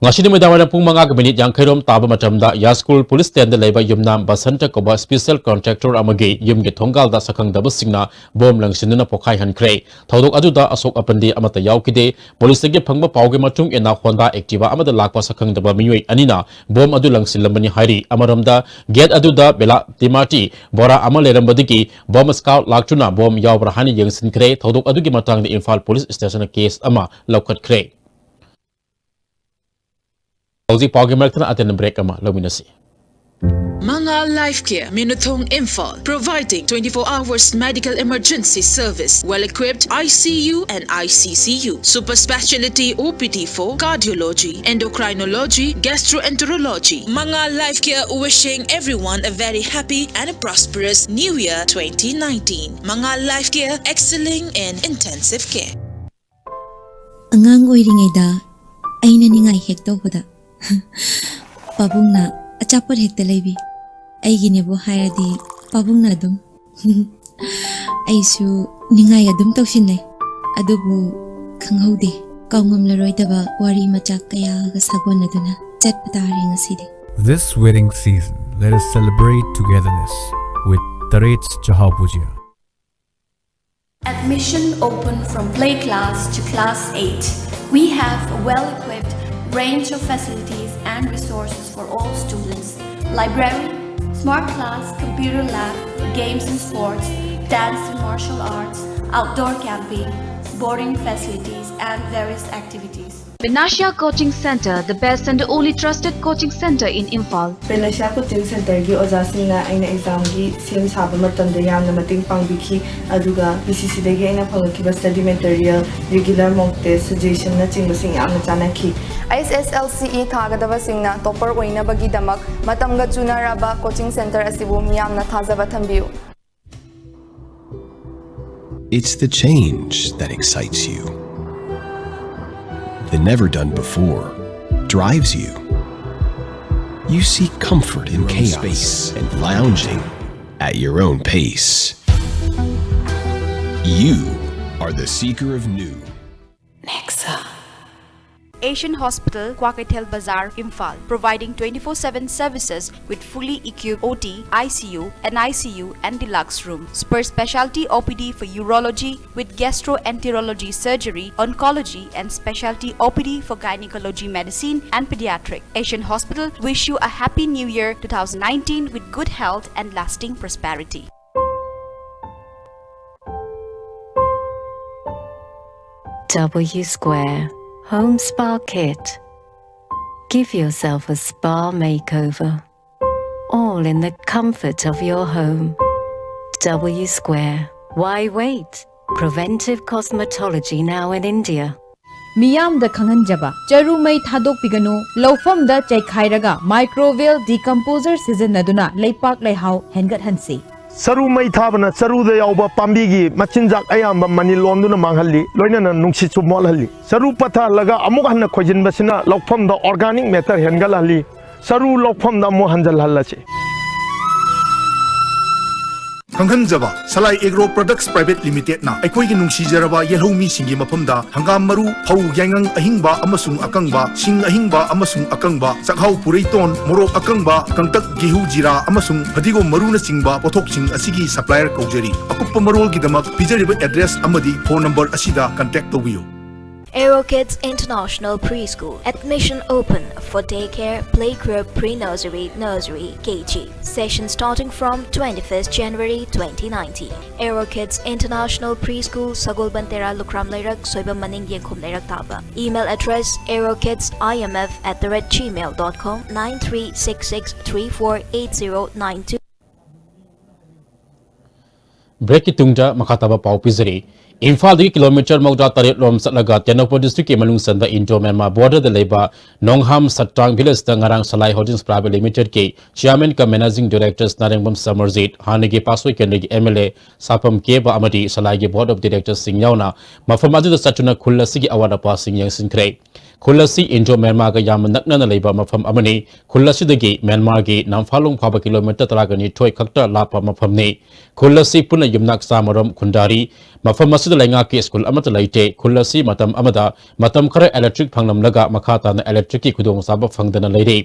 ꯉꯁꯤ ꯅꯨꯃꯤꯗꯥꯡꯋꯥꯏꯔꯝ ꯄꯨꯡ ꯃꯉꯥꯒ ꯃꯤꯅꯤꯠ ꯌꯥꯡꯈꯩꯔꯣꯝ ꯇꯥꯕ ꯃꯇꯝꯗ ꯌꯥꯁꯀꯨꯜ ꯄꯨꯂꯤꯁ ꯁ꯭ꯇꯦꯁꯟꯗ ꯂꯩꯕ ꯌꯨꯝꯅꯥꯝ ꯕꯁꯟꯇ ꯀꯧꯕ special contractor ꯑꯃꯒꯤ ꯌꯨꯝꯒꯤ ꯊꯣꯡꯒꯥꯜꯗ ꯁꯛꯈꯪꯗꯕꯁꯤꯡꯅ ꯕꯣꯝ ꯂꯪꯁꯤꯟꯗꯨꯅ ꯄꯣꯈꯥꯏꯍꯟꯈ꯭ꯔꯦ꯫ ꯊꯧꯗꯣꯛ ꯑꯗꯨꯗ ꯑꯁꯣꯛ ꯑꯄꯟꯗꯤ ꯑꯃꯠꯇ ꯌꯥꯎꯈꯤꯗꯦ꯫ ꯄꯨꯂꯤꯁꯇꯒꯤ ꯐꯪꯕ ꯄꯥꯎꯒꯤ ꯃꯇꯨꯡ ꯏꯟꯅ, Honda Activa ꯑꯃꯗ ꯂꯥꯛꯄ ꯁꯛꯈꯪꯗꯕ ꯃꯤꯑꯣꯏ ꯑꯅꯤꯅ ꯕꯣꯝ ꯑꯗꯨ ꯂꯪꯁꯤꯜꯂꯝꯕꯅꯤ ꯍꯥꯏꯔꯤ꯫ ꯑꯃꯔꯣꯝꯗ, ꯒꯦꯠ ꯑꯗꯨꯗ ꯕꯦꯂꯥ ꯇꯤꯃꯥꯇꯤ ꯕꯣꯔꯥ ꯑꯃ ꯂꯩꯔꯝꯕꯗꯒꯤ ꯕꯣꯝ squad ꯂꯥꯛꯇꯨꯅ ꯕꯣꯝ ꯌꯥꯎꯕ꯭ꯔꯥ ꯍꯥꯏꯅ ꯌꯦꯡꯁꯤꯟꯈ꯭ꯔꯦ꯫ ꯊꯧꯗꯣꯛ ꯑꯗꯨꯒꯤ ꯃꯇꯥꯡꯗ ꯏꯝꯐꯥꯜ ꯄꯨꯂꯤꯁ ꯁ꯭ꯇꯦꯁꯟꯅ ꯀꯦꯁ ꯑꯃ ꯂꯧꯈꯠꯈ꯭ꯔꯦ꯫ ꯍꯧꯖꯤꯛ ꯄꯥꯎꯒꯤ ꯃꯔꯛꯇꯅ ꯑꯇꯦꯟꯕ break ꯑꯃ ꯂꯧꯃꯤꯟꯅꯁꯤ꯫ Mangal Life Care, Minuthong, Imphal, providing twenty-four hours medical emergency service, well-equipped I C U and I C C U, super speciality O P D for cardiology, endocrinology, gastroenterology. Mangal Life Care wishing everyone a very happy and a prosperous New Year twenty nineteen. Mangal Life Care, excelling in intensive care. ꯑꯉꯥꯡ ꯑꯣꯏꯔꯤꯉꯩꯗ ꯑꯩꯅ ꯅꯤꯡꯉꯥꯏ ꯍꯦꯛ ꯇꯧꯕꯗ ꯄꯥꯕꯨꯡꯅ ꯑꯆꯥꯄꯣꯠ ꯍꯦꯛꯇ ꯂꯩꯕꯤ꯫ ꯑꯩꯒꯤꯅꯦꯕꯨ ꯍꯥꯏꯔꯗꯤ ꯄꯥꯕꯨꯡꯅ ꯑꯗꯨꯝ꯫ ꯑꯩꯁꯨ ꯅꯤꯡꯉꯥꯏ ꯑꯗꯨꯝ ꯇꯧꯁꯤꯟꯅꯩ꯫ ꯑꯗꯨꯕꯨ ꯈꯪꯍꯧꯗꯦ, ꯀꯥꯎꯉꯝꯂꯔꯣꯏꯗꯕ ꯋꯥꯔꯤ ꯃꯆꯥꯛ ꯀꯌꯥꯒ ꯁꯥꯒꯣꯟꯅꯗꯨꯅ ꯆꯠꯄ ꯇꯥꯔꯦ ꯉꯁꯤꯗꯤ꯫ This wedding season, Let us celebrate togetherness with Tarets Chahao Puja. Admission open from play class to class eight. We have a well-equipped range of facilities and resources for all students. Library, smart class, computer lab, games and sports, dance and martial arts, outdoor camping, boarding facilities, and various activities. Panacea Coaching Center, the best and the only trusted coaching center in Imphal. Panacea Coaching Centerꯒꯤ ꯑꯣꯖꯥꯁꯤꯡꯅ ꯑꯩꯅ ꯑꯦꯛꯖꯥꯝꯒꯤ ꯁꯦꯝ ꯁꯥꯕ ꯃꯇꯝꯗ ꯌꯥꯝꯅ ꯃꯇꯦꯡ ꯄꯥꯡꯕꯤꯈꯤ꯫ ꯑꯗꯨꯒ ꯄꯤ ꯁꯤ ꯁꯤꯗꯒꯤ ꯑꯩꯅ ꯐꯪꯂꯛꯈꯤꯕ study material, regular mock test, suggestionꯅꯆꯤꯡꯕꯁꯤꯡ ꯌꯥꯝꯅ ꯆꯥꯟꯅꯈꯤ꯫ ꯑꯩꯆ ꯑꯦꯁ ꯑꯦꯜ ꯁꯤ ꯏ ꯊꯥꯒꯗꯕꯁꯤꯡꯅ topper ꯑꯣꯏꯅꯕꯒꯤꯗꯃꯛ ꯃꯇꯝꯒ ꯆꯨꯅꯔꯕ coaching center ꯑꯁꯤꯕꯨ ꯃꯤꯌꯥꯝꯅ ꯊꯥꯖꯕ ꯊꯝꯕꯤꯌꯨ꯫ It's the change that excites you. The never done before drives you. You seek comfort in chaos and lounging at your own pace. You are the seeker of new. Asian Hospital, Kwakeithel Bazar, Imphal, providing twenty-four seven services with fully equipped O T, I C U, N I C U, and deluxe room. Super specialty O P D for urology with gastroenterology surgery, oncology, and specialty O P D for gynecology medicine and pediatric. Asian Hospital wish you a happy new year two thousand nineteen with good health and lasting prosperity. W Square Home Spa Kit. Give yourself a spa makeover, all in the comfort of your home. W Square. Why wait? Preventive cosmetology now in India. ꯃꯤꯌꯥꯝꯗ ꯈꯪꯍꯟꯖꯕ, ꯆꯔꯨ ꯃꯩ ꯊꯥꯗꯣꯛꯄꯤꯒꯅꯨ, ꯂꯧꯐꯝꯗ ꯆꯩꯈꯥꯏꯔꯒ microbial decomposer ꯁꯤꯖꯤꯟꯅꯗꯨꯅ ꯂꯩꯄꯥꯛ ꯂꯩꯍꯥꯎ ꯍꯦꯟꯒꯠꯍꯟꯁꯤ꯫ ꯆꯔꯨ ꯃꯩ ꯊꯥꯕꯅ ꯆꯔꯨꯗ ꯌꯥꯎꯕ ꯄꯥꯝꯕꯤꯒꯤ ꯃꯆꯤꯟꯖꯥꯛ ꯑꯌꯥꯝꯕ ꯃꯅꯤꯜ ꯑꯣꯟꯗꯨꯅ ꯃꯥꯡꯍꯜꯂꯤ, ꯂꯣꯏꯅꯅ ꯅꯨꯡꯁꯤꯠꯁꯨ ꯃꯣꯠꯍꯜꯂꯤ꯫ ꯆꯔꯨ ꯄꯠꯊꯍꯜꯂꯒ ꯑꯃꯨꯛ ꯍꯟꯅ ꯈꯣꯏꯖꯤꯟꯕꯁꯤꯅ ꯂꯧꯐꯝꯗ organic matter ꯍꯦꯟꯒꯠꯍꯜꯂꯤ꯫ ꯆꯔꯨ ꯂꯧꯐꯝꯗ ꯑꯃꯨꯛ ꯍꯟꯖꯜꯍꯜꯂꯁꯤ꯫ ꯈꯪꯍꯟꯖꯕ, ꯁꯂꯥꯏ ꯑꯦꯒ꯭ꯔꯣ ꯄ꯭ꯔꯗꯛꯁ ꯄ꯭ꯔꯥꯏꯚꯦꯠ ꯂꯤꯃꯤꯇꯦꯗꯅ ꯑꯩꯈꯣꯏꯒꯤ ꯅꯨꯡꯁꯤꯖꯔꯕ ꯌꯦꯜꯍꯧꯃꯤꯁꯤꯡꯒꯤ ꯃꯐꯝꯗ ꯍꯪꯒꯥꯝ ꯃꯔꯨ, ꯐꯧ, ꯌꯥꯏꯉꯪ ꯑꯍꯤꯡꯕ ꯑꯃꯁꯨꯡ ꯑꯀꯪꯕ, ꯁꯤꯡ ꯑꯍꯤꯡꯕ ꯑꯃꯁꯨꯡ ꯑꯀꯪꯕ, ꯆꯥꯛꯍꯥꯎ, ꯄꯨꯔꯩꯇꯣꯟ, ꯃꯣꯔꯣꯛ ꯑꯀꯪꯕ, ꯀꯪꯇꯛ, ꯒꯦꯍꯨ, ꯖꯤꯔꯥ ꯑꯃꯁꯨꯡ ꯐꯗꯤꯒꯣꯝ ꯃꯔꯨꯅꯆꯤꯡꯕ ꯄꯣꯠꯊꯣꯛꯁꯤꯡ ꯑꯁꯤꯒꯤ ꯁꯄ꯭ꯂꯥꯏꯌꯔ ꯀꯧꯖꯔꯤ꯫ ꯑꯀꯨꯞꯄ ꯃꯔꯣꯜꯒꯤꯗꯃꯛ ꯄꯤꯖꯔꯤꯕ ꯑꯦꯗ꯭ꯔꯦꯁ ꯑꯃꯗꯤ ꯐꯣꯟ ꯅꯝꯕꯔ ꯑꯁꯤꯗ ꯀꯟꯇꯦꯛ ꯇꯧꯕꯤꯌꯨ꯫ Aero Kids International Preschool. Admission open for daycare, playgroup, pre-nursery, nursery, K G. Session starting from twenty-first January twenty nineteen. Aero Kids International Preschool, Sagolbantera, Lukram Leirak, Soibam Maning, Yengkhum Leirak Taba. Email address: aerokids I M F at the rate gmail dot com, nine three six six three four eight zero nine two. ꯕ꯭ꯔꯦꯛꯀꯤ ꯇꯨꯡꯗ ꯃꯈꯥ ꯇꯥꯕ ꯄꯥꯎ ꯄꯤꯖꯔꯤ꯫ ꯏꯝꯐꯥꯜꯗꯒꯤ kilometre ꯃꯧꯗ꯭ꯔꯥ ꯇꯔꯦꯠ ꯂꯣꯝ ꯆꯠꯂꯒ ꯇꯦꯡꯅꯧꯄꯜ ꯗꯤꯁꯇ꯭ꯔꯤꯛꯀꯤ ꯃꯅꯨꯡ ꯆꯟꯕ ꯏꯟꯗꯣ ꯃ꯭ꯌꯥꯟꯃꯥꯔ ꯕꯣꯔꯗꯔꯗ ꯂꯩꯕ ꯅꯣꯡꯍꯥꯝ ꯁꯠꯇ꯭ꯔꯥꯡ ꯚꯤꯂꯦꯖꯇ ꯉꯔꯥꯡ ꯁꯂꯥꯏ ꯍꯣꯜꯗꯤꯡꯁ ꯄ꯭ꯔꯥꯏꯚꯦꯠ ꯂꯤꯃꯤꯇꯦꯗꯀꯤ ꯆꯤꯌꯥꯔꯃꯦꯟ ꯀꯝ ꯃꯦꯅꯦꯖꯤꯡ ꯗꯤꯔꯦꯛꯇꯔ ꯅꯥꯔꯦꯡꯕꯝ ꯁꯃꯔꯖꯤꯠ, ꯍꯥꯟꯅꯒꯤ ꯄꯥꯁꯣꯏ ꯀꯦꯟꯗ꯭ꯔꯒꯤ ꯑꯦꯝ ꯑꯦꯜ ꯑꯦ ꯁꯥꯐꯝ ꯀꯦꯕ ꯑꯃꯗꯤ ꯁꯂꯥꯏꯒꯤ ꯕꯣꯔꯗ ꯑꯣꯐ ꯗꯤꯔꯦꯛꯇꯔꯁꯤꯡ ꯌꯥꯎꯅ ꯃꯐꯝ ꯑꯗꯨꯗ ꯆꯠꯇꯨꯅ ꯈꯨꯜ ꯑꯁꯤꯒꯤ ꯑꯋꯥꯠ ꯑꯄꯥꯁꯤꯡ ꯌꯦꯡꯁꯤꯟꯈ꯭ꯔꯦ꯫ ꯈꯨꯜ ꯑꯁꯤ ꯏꯟꯗꯣ ꯃ꯭ꯌꯥꯟꯃꯥꯔꯒ ꯌꯥꯝꯅ ꯅꯛꯅꯅ ꯂꯩꯕ ꯃꯐꯝ ꯑꯃꯅꯤ꯫ ꯈꯨꯜ ꯑꯁꯤꯗꯒꯤ ꯃ꯭ꯌꯥꯟꯃꯥꯔꯒꯤ ꯅꯝꯐꯥꯂꯣꯡ ꯐꯥꯎꯕ ꯀꯤꯂꯣꯃꯤꯇꯔ ꯇꯔꯥꯒ ꯅꯤꯊꯣꯏ ꯈꯛꯇ ꯂꯥꯞꯄ ꯃꯐꯝꯅꯤ꯫ ꯈꯨꯜ ꯑꯁꯤ ꯄꯨꯟꯅ ꯌꯨꯝꯅꯥꯛ ꯆꯥꯝꯃꯔꯣꯝ ꯈꯨꯟꯗꯥꯔꯤ꯫ ꯃꯐꯝ ꯑꯁꯤꯗ ꯂꯩꯉꯥꯛꯀꯤ ꯁ꯭ꯀꯨꯜ ꯑꯃꯠꯇ ꯂꯩꯇꯦ꯫ ꯈꯨꯜ ꯑꯁꯤ ꯃꯇꯝ ꯑꯃꯗ ꯃꯇꯝ ꯈꯔ ꯏꯂꯦꯛꯇ꯭ꯔꯤꯛ ꯐꯪꯂꯝꯂꯒ ꯃꯈꯥ ꯇꯥꯅ ꯏꯂꯦꯛꯇ꯭ꯔꯤꯛꯀꯤ ꯈꯨꯗꯣꯡꯆꯥꯕ ꯐꯪꯗꯅ ꯂꯩꯔꯤ꯫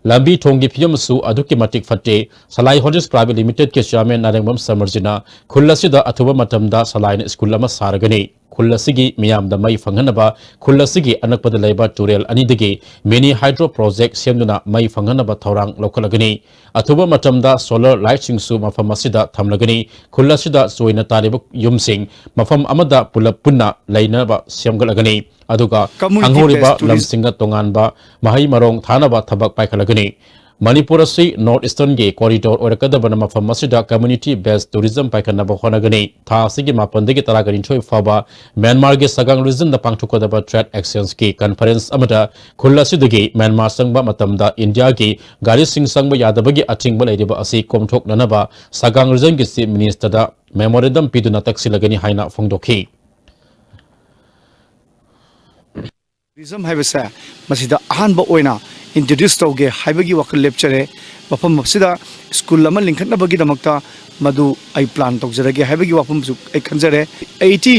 ꯂꯝꯕꯤ ꯊꯣꯡꯒꯤ ꯐꯤꯕꯝꯁꯨ ꯑꯗꯨꯛꯀꯤ ꯃꯇꯤꯛ ꯐꯠꯇꯦ꯫ ꯁꯂꯥꯏ ꯍꯣꯜꯗꯤꯡꯁ ꯄ꯭ꯔꯥꯏꯚꯦꯠ ꯂꯤꯃꯤꯇꯦꯗꯀꯤ ꯆꯤꯌꯥꯔꯃꯦꯟ ꯅꯥꯔꯦꯡꯕꯝ ꯁꯃꯔꯖꯤꯠꯅ ꯈꯨꯜ ꯑꯁꯤꯗ ꯑꯊꯨꯕ ꯃꯇꯝꯗ ꯁꯂꯥꯏꯅ ꯁ꯭ꯀꯨꯜ ꯑꯃ ꯁꯥꯔꯒꯅꯤ꯫ ꯈꯨꯜ ꯑꯁꯤꯒꯤ ꯃꯤꯌꯥꯝꯗ ꯃꯩ ꯐꯪꯍꯟꯅꯕ ꯈꯨꯜ ꯑꯁꯤꯒꯤ ꯑꯅꯛꯄꯗ ꯂꯩꯕ ꯇꯨꯔꯦꯜ ꯑꯅꯤꯗꯒꯤ ꯃꯤꯅꯤ ꯍꯥꯏꯗ꯭ꯔꯣ ꯄ꯭ꯔꯣꯖꯦꯛ ꯁꯦꯝꯗꯨꯅ ꯃꯩ ꯐꯪꯍꯟꯅꯕ ꯊꯧꯔꯥꯡ ꯂꯧꯈꯠꯂꯒꯅꯤ꯫ ꯑꯊꯨꯕ ꯃꯇꯝꯗ ꯁꯣꯂꯔ ꯂꯥꯏꯠꯁꯤꯡꯁꯨ ꯃꯐꯝ ꯑꯁꯤꯗ ꯊꯝꯂꯒꯅꯤ꯫ ꯈꯨꯜ ꯑꯁꯤꯗ ꯆꯣꯏꯅ ꯇꯥꯔꯤꯕ ꯌꯨꯝꯁꯤꯡ ꯃꯐꯝ ꯑꯃꯗ ꯄꯨꯂꯞ ꯄꯨꯟꯅ ꯂꯩꯅꯕ ꯁꯦꯝꯒꯠꯂꯒꯅꯤ꯫ ꯑꯗꯨꯒ ꯈꯪꯍꯧꯔꯤꯕ ꯂꯝꯁꯤꯡꯗ ꯇꯣꯉꯥꯟꯕ ꯃꯍꯩ ꯃꯔꯣꯡ ꯊꯥꯅꯕ ꯊꯕꯛ ꯄꯥꯏꯈꯠꯂꯒꯅꯤ꯫ ꯃꯅꯤꯄꯨꯔ ꯑꯁꯤ ꯅꯣꯔꯠ ꯏꯁꯇꯔꯟꯒꯤ ꯀꯣꯔꯤꯗꯣꯔ ꯑꯣꯏꯔꯛꯀꯗꯕꯅ ꯃꯐꯝ ꯑꯁꯤꯗ ꯀꯝꯃ꯭ꯌꯨꯅꯤꯇꯤ ꯕꯦꯁ ꯇꯨꯔꯤꯖꯝ ꯄꯥꯏꯈꯠꯅꯕ ꯍꯣꯠꯅꯒꯅꯤ꯫ ꯊꯥ ꯑꯁꯤꯒꯤ ꯃꯥꯄꯟꯗꯒꯤ ꯇꯔꯥꯒ ꯅꯤꯊꯣꯏ ꯐꯥꯎꯕ ꯃ꯭ꯌꯥꯟꯃꯥꯔꯒꯤ ꯁꯒꯥꯡ ꯔꯤꯖꯟꯗ ꯄꯥꯡꯊꯣꯛꯀꯗꯕ ꯇ꯭ꯔꯦꯗ ꯑꯦꯛꯁꯆꯦꯟꯖꯀꯤ ꯀꯟꯐꯔꯦꯟꯁ ꯑꯃꯗ ꯈꯨꯜ ꯑꯁꯤꯗꯒꯤ ꯃ꯭ꯌꯥꯟꯃꯥꯔ ꯆꯪꯕ ꯃꯇꯝꯗ ꯏꯟꯗꯤꯌꯥꯒꯤ ꯒꯥꯔꯤꯁꯤꯡ ꯆꯪꯕ ꯌꯥꯗꯕꯒꯤ ꯑꯊꯤꯡꯕ ꯂꯩꯔꯤꯕ ꯑꯁꯤ ꯀꯣꯝꯊꯣꯛꯅꯅꯕ ꯁꯒꯥꯡ ꯔꯤꯖꯟꯒꯤ ꯆꯤꯐ ꯃꯤꯅꯤꯁꯇꯔꯗ ꯃꯦꯃꯣꯔꯦꯟꯗꯝ ꯄꯤꯗꯨꯅ ꯇꯛꯁꯤꯜꯂꯒꯅꯤ ꯍꯥꯏꯅ ꯐꯣꯡꯗꯣꯛꯈꯤ꯫ ꯇꯨꯔꯤꯖꯝ ꯍꯥꯏꯕꯁꯦ ꯃꯁꯤꯗ ꯑꯍꯥꯟꯕ ꯑꯣꯏꯅ ꯏꯟꯇ꯭ꯔꯣꯗ꯭ꯌꯨꯁ ꯇꯧꯒꯦ ꯍꯥꯏꯕꯒꯤ ꯋꯥꯈꯜ ꯂꯦꯞꯆꯔꯦ꯫ ꯃꯐꯝ ꯑꯁꯤꯗ ꯁ꯭ꯀꯨꯜ ꯑꯃ ꯂꯤꯡꯈꯠꯅꯕꯒꯤꯗꯃꯛꯇ ꯃꯗꯨ ꯑꯩ ꯄ꯭ꯂꯥꯟ ꯇꯧꯖꯔꯒꯦ ꯍꯥꯏꯕꯒꯤ ꯋꯥꯐꯝꯁꯨ ꯑꯩ ꯈꯟꯖꯔꯦ꯫ ꯑꯩꯠꯇꯤ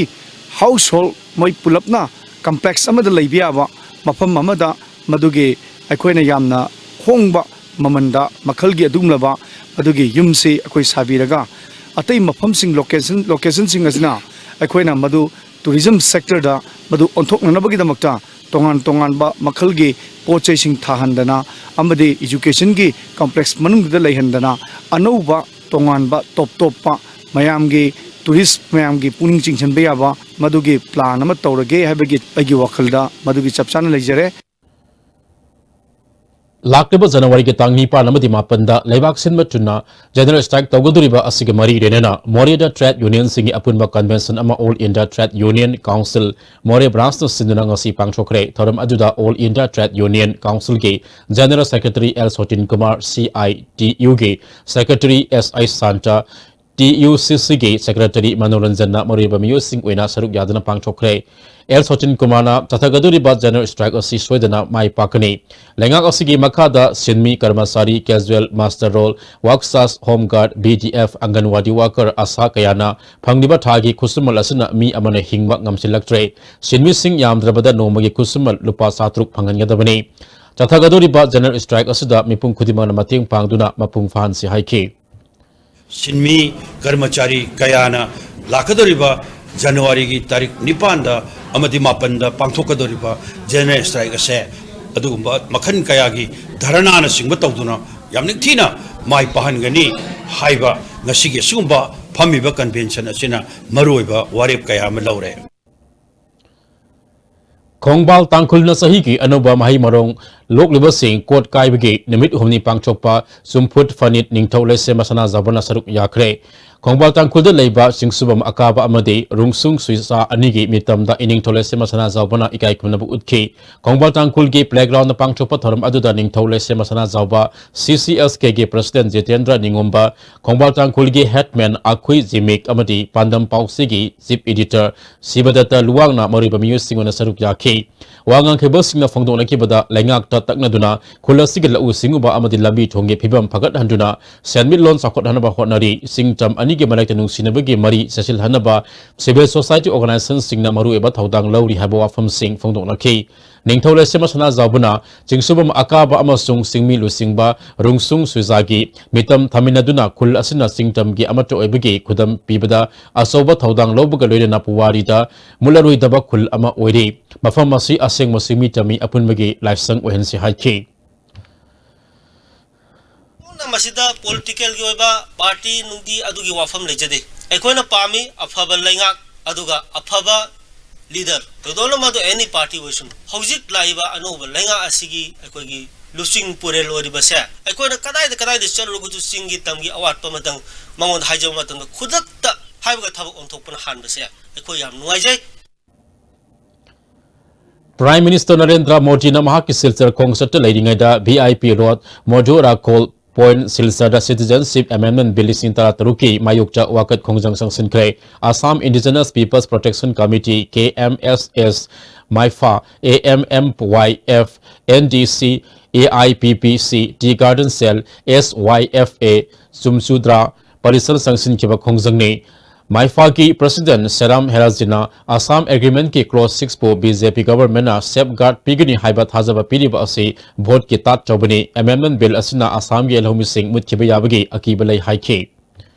ꯍꯥꯎꯁ ꯍꯣꯜ ꯃꯣꯏ ꯄꯨꯂꯞꯅ ꯀꯝꯄ꯭ꯂꯦꯛꯁ ꯑꯃꯗ ꯂꯩꯕ ꯌꯥꯕ ꯃꯐꯝ ꯑꯃꯗ ꯃꯗꯨꯒꯤ ꯑꯩꯈꯣꯏꯅ ꯌꯥꯝꯅ ꯍꯣꯡꯕ ꯃꯃꯟꯗ ꯃꯈꯜꯒꯤ ꯑꯗꯨꯒꯨꯝꯂꯕ ꯑꯗꯨꯒꯤ ꯌꯨꯝꯁꯤ ꯑꯩꯈꯣꯏ ꯁꯥꯕꯤꯔꯒ ꯑꯇꯩ ꯃꯐꯝꯁꯤꯡ ꯂꯣꯀꯦꯁꯟ ꯂꯣꯀꯦꯁꯟꯁꯤꯡ ꯑꯁꯤꯅ ꯑꯩꯈꯣꯏꯅ ꯃꯗꯨ ꯇꯨꯔꯤꯖꯝ ꯁꯦꯛꯇꯔꯗ ꯃꯗꯨ ꯑꯣꯟꯊꯣꯛꯅꯅꯕꯒꯤꯗꯃꯛꯇ ꯇꯣꯉꯥꯟ ꯇꯣꯉꯥꯟꯕ ꯃꯈꯜꯒꯤ ꯄꯣꯠ ꯆꯩꯁꯤꯡ ꯊꯥꯍꯟꯗꯅ ꯑꯃꯗꯤ ꯏꯖꯨꯀꯦꯁꯟꯒꯤ ꯀꯝꯄ꯭ꯂꯦꯛꯁ ꯃꯅꯨꯡꯗꯨꯗ ꯂꯩꯍꯟꯗꯅ ꯑꯅꯧꯕ ꯇꯣꯉꯥꯟꯕ ꯇꯣꯞ ꯇꯣꯞꯄ ꯃꯌꯥꯝꯒꯤ ꯇꯨꯔꯤꯁ ꯃꯌꯥꯝꯒꯤ ꯄꯨꯛꯅꯤꯡ ꯆꯤꯡꯁꯤꯟꯕ ꯌꯥꯕ ꯃꯗꯨꯒꯤ ꯄ꯭ꯂꯥꯟ ꯑꯃ ꯇꯧꯔꯒꯦ ꯍꯥꯏꯕꯒꯤ ꯑꯩꯒꯤ ꯋꯥꯈꯜꯗ ꯃꯗꯨꯒꯤ ꯆꯞ ꯆꯥꯅ ꯂꯩꯖꯔꯦ꯫ ꯂꯥꯛꯂꯤꯕ ꯖꯅꯋꯥꯔꯤꯒꯤ ꯇꯥꯡ ꯅꯤꯄꯥꯟ ꯑꯃꯗꯤ ꯃꯥꯄꯟꯗ ꯂꯩꯕꯥꯛ ꯁꯤꯟꯕ ꯊꯨꯡꯅ ꯖꯦꯅꯔꯦꯜ ꯁ꯭ꯇ꯭ꯔꯥꯏꯛ ꯇꯧꯒꯗꯧꯔꯤꯕ ꯑꯁꯤꯒꯤ ꯃꯔꯤ ꯂꯩꯅꯅ ꯃꯣꯔꯦꯗ ꯇ꯭ꯔꯦꯗ ꯌꯨꯅꯤꯌꯟꯁꯤꯡꯒꯤ ꯑꯄꯨꯟꯕ ꯀꯟꯚꯦꯟꯁꯟ ꯑꯃ all India trade union council Moreh ꯕ꯭ꯔꯥꯟꯁꯅ ꯁꯤꯟꯗꯨꯅ ꯉꯁꯤ ꯄꯥꯡꯊꯣꯛꯈ꯭ꯔꯦ꯫ ꯊꯧꯔꯝ ꯑꯗꯨꯗ ꯑꯣꯜ ꯏꯟꯗꯤꯌꯥ ꯇ꯭ꯔꯦꯗ ꯌꯨꯅꯤꯌꯟ ꯀꯥꯎꯟꯁꯤꯜꯒꯤ general secretary L Sotin Kumar, C I T ꯌꯨꯒꯤ secretary S I Santa, T U C ꯁꯤꯒꯤ ꯁꯦꯀ꯭ꯔꯦꯇꯔꯤ ꯃꯅꯣꯔꯟꯖꯟꯅ ꯃꯔꯨꯑꯣꯏꯕ ꯃꯤꯑꯣꯏꯁꯤꯡ ꯑꯣꯏꯅ ꯁꯔꯨꯛ ꯌꯥꯗꯨꯅ ꯄꯥꯡꯊꯣꯛꯈ꯭ꯔꯦ꯫ ꯑꯦꯜ ꯁꯣꯇꯤꯟ ꯀꯨꯃꯥꯔꯅ ꯆꯠꯊꯒꯗꯧꯔꯤꯕ ꯖꯦꯅꯔꯦꯜ ꯁ꯭ꯇ꯭ꯔꯥꯏꯛ ꯑꯁꯤ ꯁꯣꯏꯗꯅ ꯃꯥꯏ ꯄꯥꯛꯀꯅꯤ꯫ ꯂꯩꯉꯥꯛ ꯑꯁꯤꯒꯤ ꯃꯈꯥꯗ ꯁꯤꯟꯃꯤ, ꯀꯔꯃꯆꯥꯔꯤ, ꯀꯦꯖꯨꯑꯦꯜ, ꯃꯥꯁꯇꯔ ꯔꯣꯜ, ꯋꯥꯛꯁꯥꯁ, home guard, B D F, anganwadi worker, ASHA ꯀꯌꯥꯅ ꯐꯪꯂꯤꯕ ꯊꯥꯒꯤ ꯈꯨꯠꯁꯨꯃꯟ ꯑꯁꯤꯅ ꯃꯤ ꯑꯃꯅ ꯍꯤꯡꯕ ꯉꯝꯁꯤꯜꯂꯛꯇ꯭ꯔꯦ꯫ ꯁꯤꯟꯃꯤꯁꯤꯡ ꯌꯥꯝꯗ꯭ꯔꯕꯗ ꯅꯣꯡꯃꯒꯤ ꯈꯨꯠꯁꯨꯃꯟ ꯂꯨꯄꯥ ꯆꯥꯇ꯭ꯔꯨꯛ ꯐꯪꯍꯟꯒꯗꯕꯅꯤ꯫ ꯆꯠꯊꯒꯗꯧꯔꯤꯕ ꯖꯦꯅꯔꯦꯜ ꯁ꯭ꯇ꯭ꯔꯥꯏꯛ ꯑꯁꯤꯗ ꯃꯤꯄꯨꯝ ꯈꯨꯗꯤꯡꯃꯛꯅ ꯃꯇꯦꯡ ꯄꯥꯡꯗꯨꯅ ꯃꯄꯨꯡ ꯐꯥꯍꯟꯁꯤ ꯍꯥꯏꯈꯤ꯫ ꯁꯤꯟꯃꯤ ꯀꯔꯃꯆꯥꯔꯤ ꯀꯌꯥꯅ ꯂꯥꯛꯀꯗꯧꯔꯤꯕ ꯖꯅꯋꯥꯔꯤꯒꯤ ꯇꯥꯔꯤꯛ ꯅꯤꯄꯥꯟꯗ ꯑꯃꯗꯤ ꯃꯥꯄꯟꯗ ꯄꯥꯡꯊꯣꯛꯀꯗꯧꯔꯤꯕ ꯖꯦꯅꯔꯦꯜ ꯁ꯭ꯇ꯭ꯔꯥꯏꯛ ꯑꯁꯦ ꯑꯗꯨꯒꯨꯝꯕ ꯃꯈꯜ ꯀꯌꯥꯒꯤ ꯙꯔꯅꯥꯅꯆꯤꯡꯕ ꯇꯧꯗꯨꯅ ꯌꯥꯝ ꯅꯤꯡꯊꯤꯅ ꯃꯥꯏ ꯄꯥꯛꯍꯟꯒꯅꯤ ꯍꯥꯏꯕ ꯉꯁꯤꯒꯤ ꯑꯁꯤꯒꯨꯝꯕ ꯐꯝꯃꯤꯕ ꯀꯟꯚꯦꯟꯁꯟ ꯑꯁꯤꯅ ꯃꯔꯨꯑꯣꯏꯕ ꯋꯥꯔꯦꯞ ꯀꯌꯥ ꯑꯃ ꯂꯧꯔꯦ꯫ ꯈꯣꯡꯕꯥꯜ ꯇꯥꯡꯈꯨꯜꯅ ꯆꯍꯤꯒꯤ ꯑꯅꯧꯕ ꯃꯍꯩ ꯃꯔꯣꯡ ꯂꯣꯛꯂꯤꯕꯁꯤꯡ ꯀꯣꯠ ꯀꯥꯏꯕꯒꯤ ꯅꯨꯃꯤꯠ ꯍꯨꯝꯅꯤ ꯄꯥꯡꯊꯣꯛꯄ ꯆꯨꯝꯐꯨꯠ ꯐꯅꯤꯠ ꯅꯤꯡꯊꯧ ꯂꯩꯁꯦꯝꯕ ꯁꯅꯥꯖꯥꯎꯕꯅ ꯁꯔꯨꯛ ꯌꯥꯈ꯭ꯔꯦ꯫ ꯈꯣꯡꯕꯥꯜ ꯇꯥꯡꯈꯨꯜꯗ ꯂꯩꯕ ꯆꯤꯡꯁꯨꯕꯝ ꯑꯀꯥꯕ ꯑꯃꯗꯤ ꯔꯨꯡꯁꯨꯡ ꯁꯨꯏꯆꯥ ꯑꯅꯤꯒꯤ ꯃꯤꯇꯝꯗ ꯏꯅꯤꯡꯊꯧ ꯂꯩꯁꯦꯝꯕ ꯁꯅꯥꯖꯥꯎꯕꯅ ꯏꯀꯥꯏ ꯈꯨꯝꯅꯕ ꯎꯠꯈꯤ꯫ ꯈꯣꯡꯕꯥꯜ ꯇꯥꯡꯈꯨꯜꯒꯤ playgroundꯗ ꯄꯥꯡꯊꯣꯛꯄ ꯊꯧꯔꯝ ꯑꯗꯨꯗ ꯅꯤꯡꯊꯧ ꯂꯩꯁꯦꯝꯕ ꯁꯅꯥꯖꯥꯎꯕ, C C S Kꯒꯤ president Jitendra ꯅꯤꯉꯣꯝꯕ, ꯈꯣꯡꯕꯥꯜ ꯇꯥꯡꯈꯨꯜꯒꯤ headman ꯑꯈꯨꯏ ꯖꯤꯃꯤꯛ ꯑꯃꯗꯤ ꯄꯥꯟꯗꯝ ꯄꯥꯎꯆꯦꯒꯤ chief editor ꯁꯤꯕꯗꯠꯇ ꯂꯨꯋꯥꯡꯅ ꯃꯔꯨꯑꯣꯏꯕ ꯃꯤꯑꯣꯏꯁꯤꯡ ꯑꯣꯏꯅ ꯁꯔꯨꯛ ꯌꯥꯈꯤ꯫ ꯋꯥ ꯉꯥꯡꯈꯤꯕꯁꯤꯡꯅ ꯐꯣꯡꯗꯣꯛꯅꯈꯤꯕꯗ, ꯂꯩꯉꯥꯛꯇ ꯇꯛꯅꯗꯨꯅ ꯈꯨꯜ ꯑꯁꯤꯒꯤ ꯂꯧꯎ ꯁꯤꯡꯎꯕ ꯑꯃꯗꯤ ꯂꯝꯕꯤ ꯊꯣꯡꯒꯤ ꯐꯤꯕꯝ ꯐꯒꯠꯍꯟꯗꯨꯅ ꯁꯦꯟꯃꯤꯠꯂꯣꯟ ꯆꯥꯎꯈꯠꯍꯟꯅꯕ ꯍꯣꯠꯅꯔꯤ꯫ ꯆꯤꯡ ꯇꯝ ꯑꯅꯤꯒꯤ ꯃꯔꯛꯇ ꯅꯨꯡꯁꯤꯅꯕꯒꯤ ꯃꯔꯤ ꯆꯦꯠꯁꯤꯜꯍꯟꯅꯕ civil society organizationꯁꯤꯡꯅ ꯃꯔꯨꯑꯣꯏꯕ ꯊꯧꯗꯥꯡ ꯂꯧꯔꯤ ꯍꯥꯏꯕ ꯋꯥꯐꯝꯁꯤꯡ ꯐꯣꯡꯗꯣꯛꯅꯈꯤ꯫ ꯅꯤꯡꯊꯧ ꯂꯩꯁꯦꯝꯕ ꯁꯅꯥꯖꯥꯎꯕꯅ ꯆꯤꯡꯁꯨꯕꯝ ꯑꯀꯥꯕ ꯑꯃꯁꯨꯡ ꯆꯤꯡꯃꯤ ꯂꯨꯆꯤꯡꯕ ꯔꯨꯡꯁꯨꯡ ꯁꯨꯏꯖꯥꯒꯤ ꯃꯤꯇꯝ ꯊꯝꯃꯤꯟꯅꯗꯨꯅ ꯈꯨꯜ ꯑꯁꯤꯅ ꯆꯤꯡꯇꯝꯒꯤ ꯑꯃꯠꯇ ꯑꯣꯏꯕꯒꯤ ꯈꯨꯗꯝ ꯄꯤꯕꯗ ꯑꯆꯧꯕ ꯊꯧꯗꯥꯡ ꯂꯧꯕꯒ ꯂꯣꯏꯅꯅ ꯄꯨꯋꯥꯔꯤꯗ ꯃꯨꯠꯂꯔꯣꯏꯗꯕ ꯈꯨꯜ ꯑꯃ ꯑꯣꯏꯔꯤ꯫ ꯃꯐꯝ ꯑꯁꯤ ꯑꯁꯦꯡꯕ ꯆꯤꯡꯃꯤ ꯇꯝꯃꯤ ꯑꯄꯨꯟꯕꯒꯤ ꯂꯥꯏꯁꯪ ꯑꯣꯏꯍꯟꯁꯤ ꯍꯥꯏꯈꯤ꯫ ꯄꯨꯝꯅꯃꯛ ꯑꯁꯤꯗ politicalꯒꯤ ꯑꯣꯏꯕ party ꯅꯨꯡꯗꯤ ꯑꯗꯨꯒꯤ ꯋꯥꯐꯝ ꯂꯩꯖꯗꯦ꯫ ꯑꯩꯈꯣꯏꯅ ꯄꯥꯝꯃꯤ ꯑꯐꯕ ꯂꯩꯉꯥꯛ, ꯑꯗꯨꯒ ꯑꯐꯕ leader, ꯊꯣꯏꯗꯣꯛꯅ ꯃꯗꯨ any party ꯑꯣꯏꯁꯅꯨ꯫ ꯍꯧꯖꯤꯛ ꯂꯥꯛꯏꯕ ꯑꯅꯧꯕ ꯂꯩꯉꯥꯛ ꯑꯁꯤꯒꯤ ꯑꯩꯈꯣꯏꯒꯤ ꯂꯨꯆꯤꯡ ꯄꯨꯔꯦꯜ ꯑꯣꯏꯔꯤꯕꯁꯦ, ꯑꯩꯈꯣꯏꯅ ꯀꯗꯥꯏꯗ ꯀꯗꯥꯏꯗ ꯆꯠꯂꯨꯔꯒꯁꯨ ꯆꯤꯡꯒꯤ ꯇꯝꯒꯤ ꯑꯋꯥꯠꯄ ꯑꯃꯇꯪ ꯃꯉꯣꯟꯗ ꯍꯥꯏꯖꯕ ꯃꯇꯝꯗ ꯈꯨꯗꯛꯇ ꯍꯥꯏꯕꯒ ꯊꯕꯛ ꯑꯣꯟꯊꯣꯛꯄꯅ ꯍꯥꯟꯕꯁꯦ ꯑꯩꯈꯣꯏ ꯌꯥꯝ ꯅꯨꯡꯉꯥꯏꯖꯩ꯫ Prime Minister ꯅꯔꯦꯟꯗ꯭ꯔ ꯃꯣꯗꯤꯅ ꯃꯍꯥꯛꯀꯤ ꯁꯤꯜꯆꯔ ꯈꯣꯡꯆꯠꯇ ꯂꯩꯔꯤꯉꯩꯗ V I P Road, Modura Kol point, ꯁꯤꯜꯆꯔꯗ Citizenship Amendment Bill ꯂꯤꯁꯤꯡ ꯇꯔꯥ ꯇꯔꯨꯛꯀꯤ ꯃꯥꯌꯣꯛꯇ ꯋꯥꯀꯠ ꯈꯣꯡꯖꯪ ꯆꯪꯁꯤꯟꯈ꯭ꯔꯦ꯫ Assam Indigenous People's Protection Committee, K M S S, MIFA, A M M Y F, N D C, A I P P C, Tea Garden Cell, S Y F A, ꯆꯨꯝꯆꯨꯗ꯭ꯔꯥ ꯄꯔꯤꯁꯔ ꯆꯪꯁꯤꯟꯈꯤꯕ ꯈꯣꯡꯖꯪꯅꯤ꯫ ꯃꯥꯏꯐꯥꯒꯤ president ꯁꯦꯔꯥꯝ ꯍꯦꯔꯥꯖꯤꯅ Assam Agreementꯀꯤ clause sixꯄꯨ B J P governmentꯅ safeguard ꯄꯤꯒꯅꯤ ꯍꯥꯏꯕ ꯊꯥꯖꯕ ꯄꯤꯔꯤꯕ ꯑꯁꯤ voteꯀꯤ ꯇꯥꯠ ꯇꯧꯕꯅꯤ꯫ Amendment bill ꯑꯁꯤꯅ ꯑꯁꯥꯝꯒꯤ ꯂꯧꯃꯤꯁꯤꯡ ꯃꯨꯠꯈꯤꯕ ꯌꯥꯕꯒꯤ ꯑꯀꯤꯕ ꯂꯩ ꯍꯥꯏꯈꯤ꯫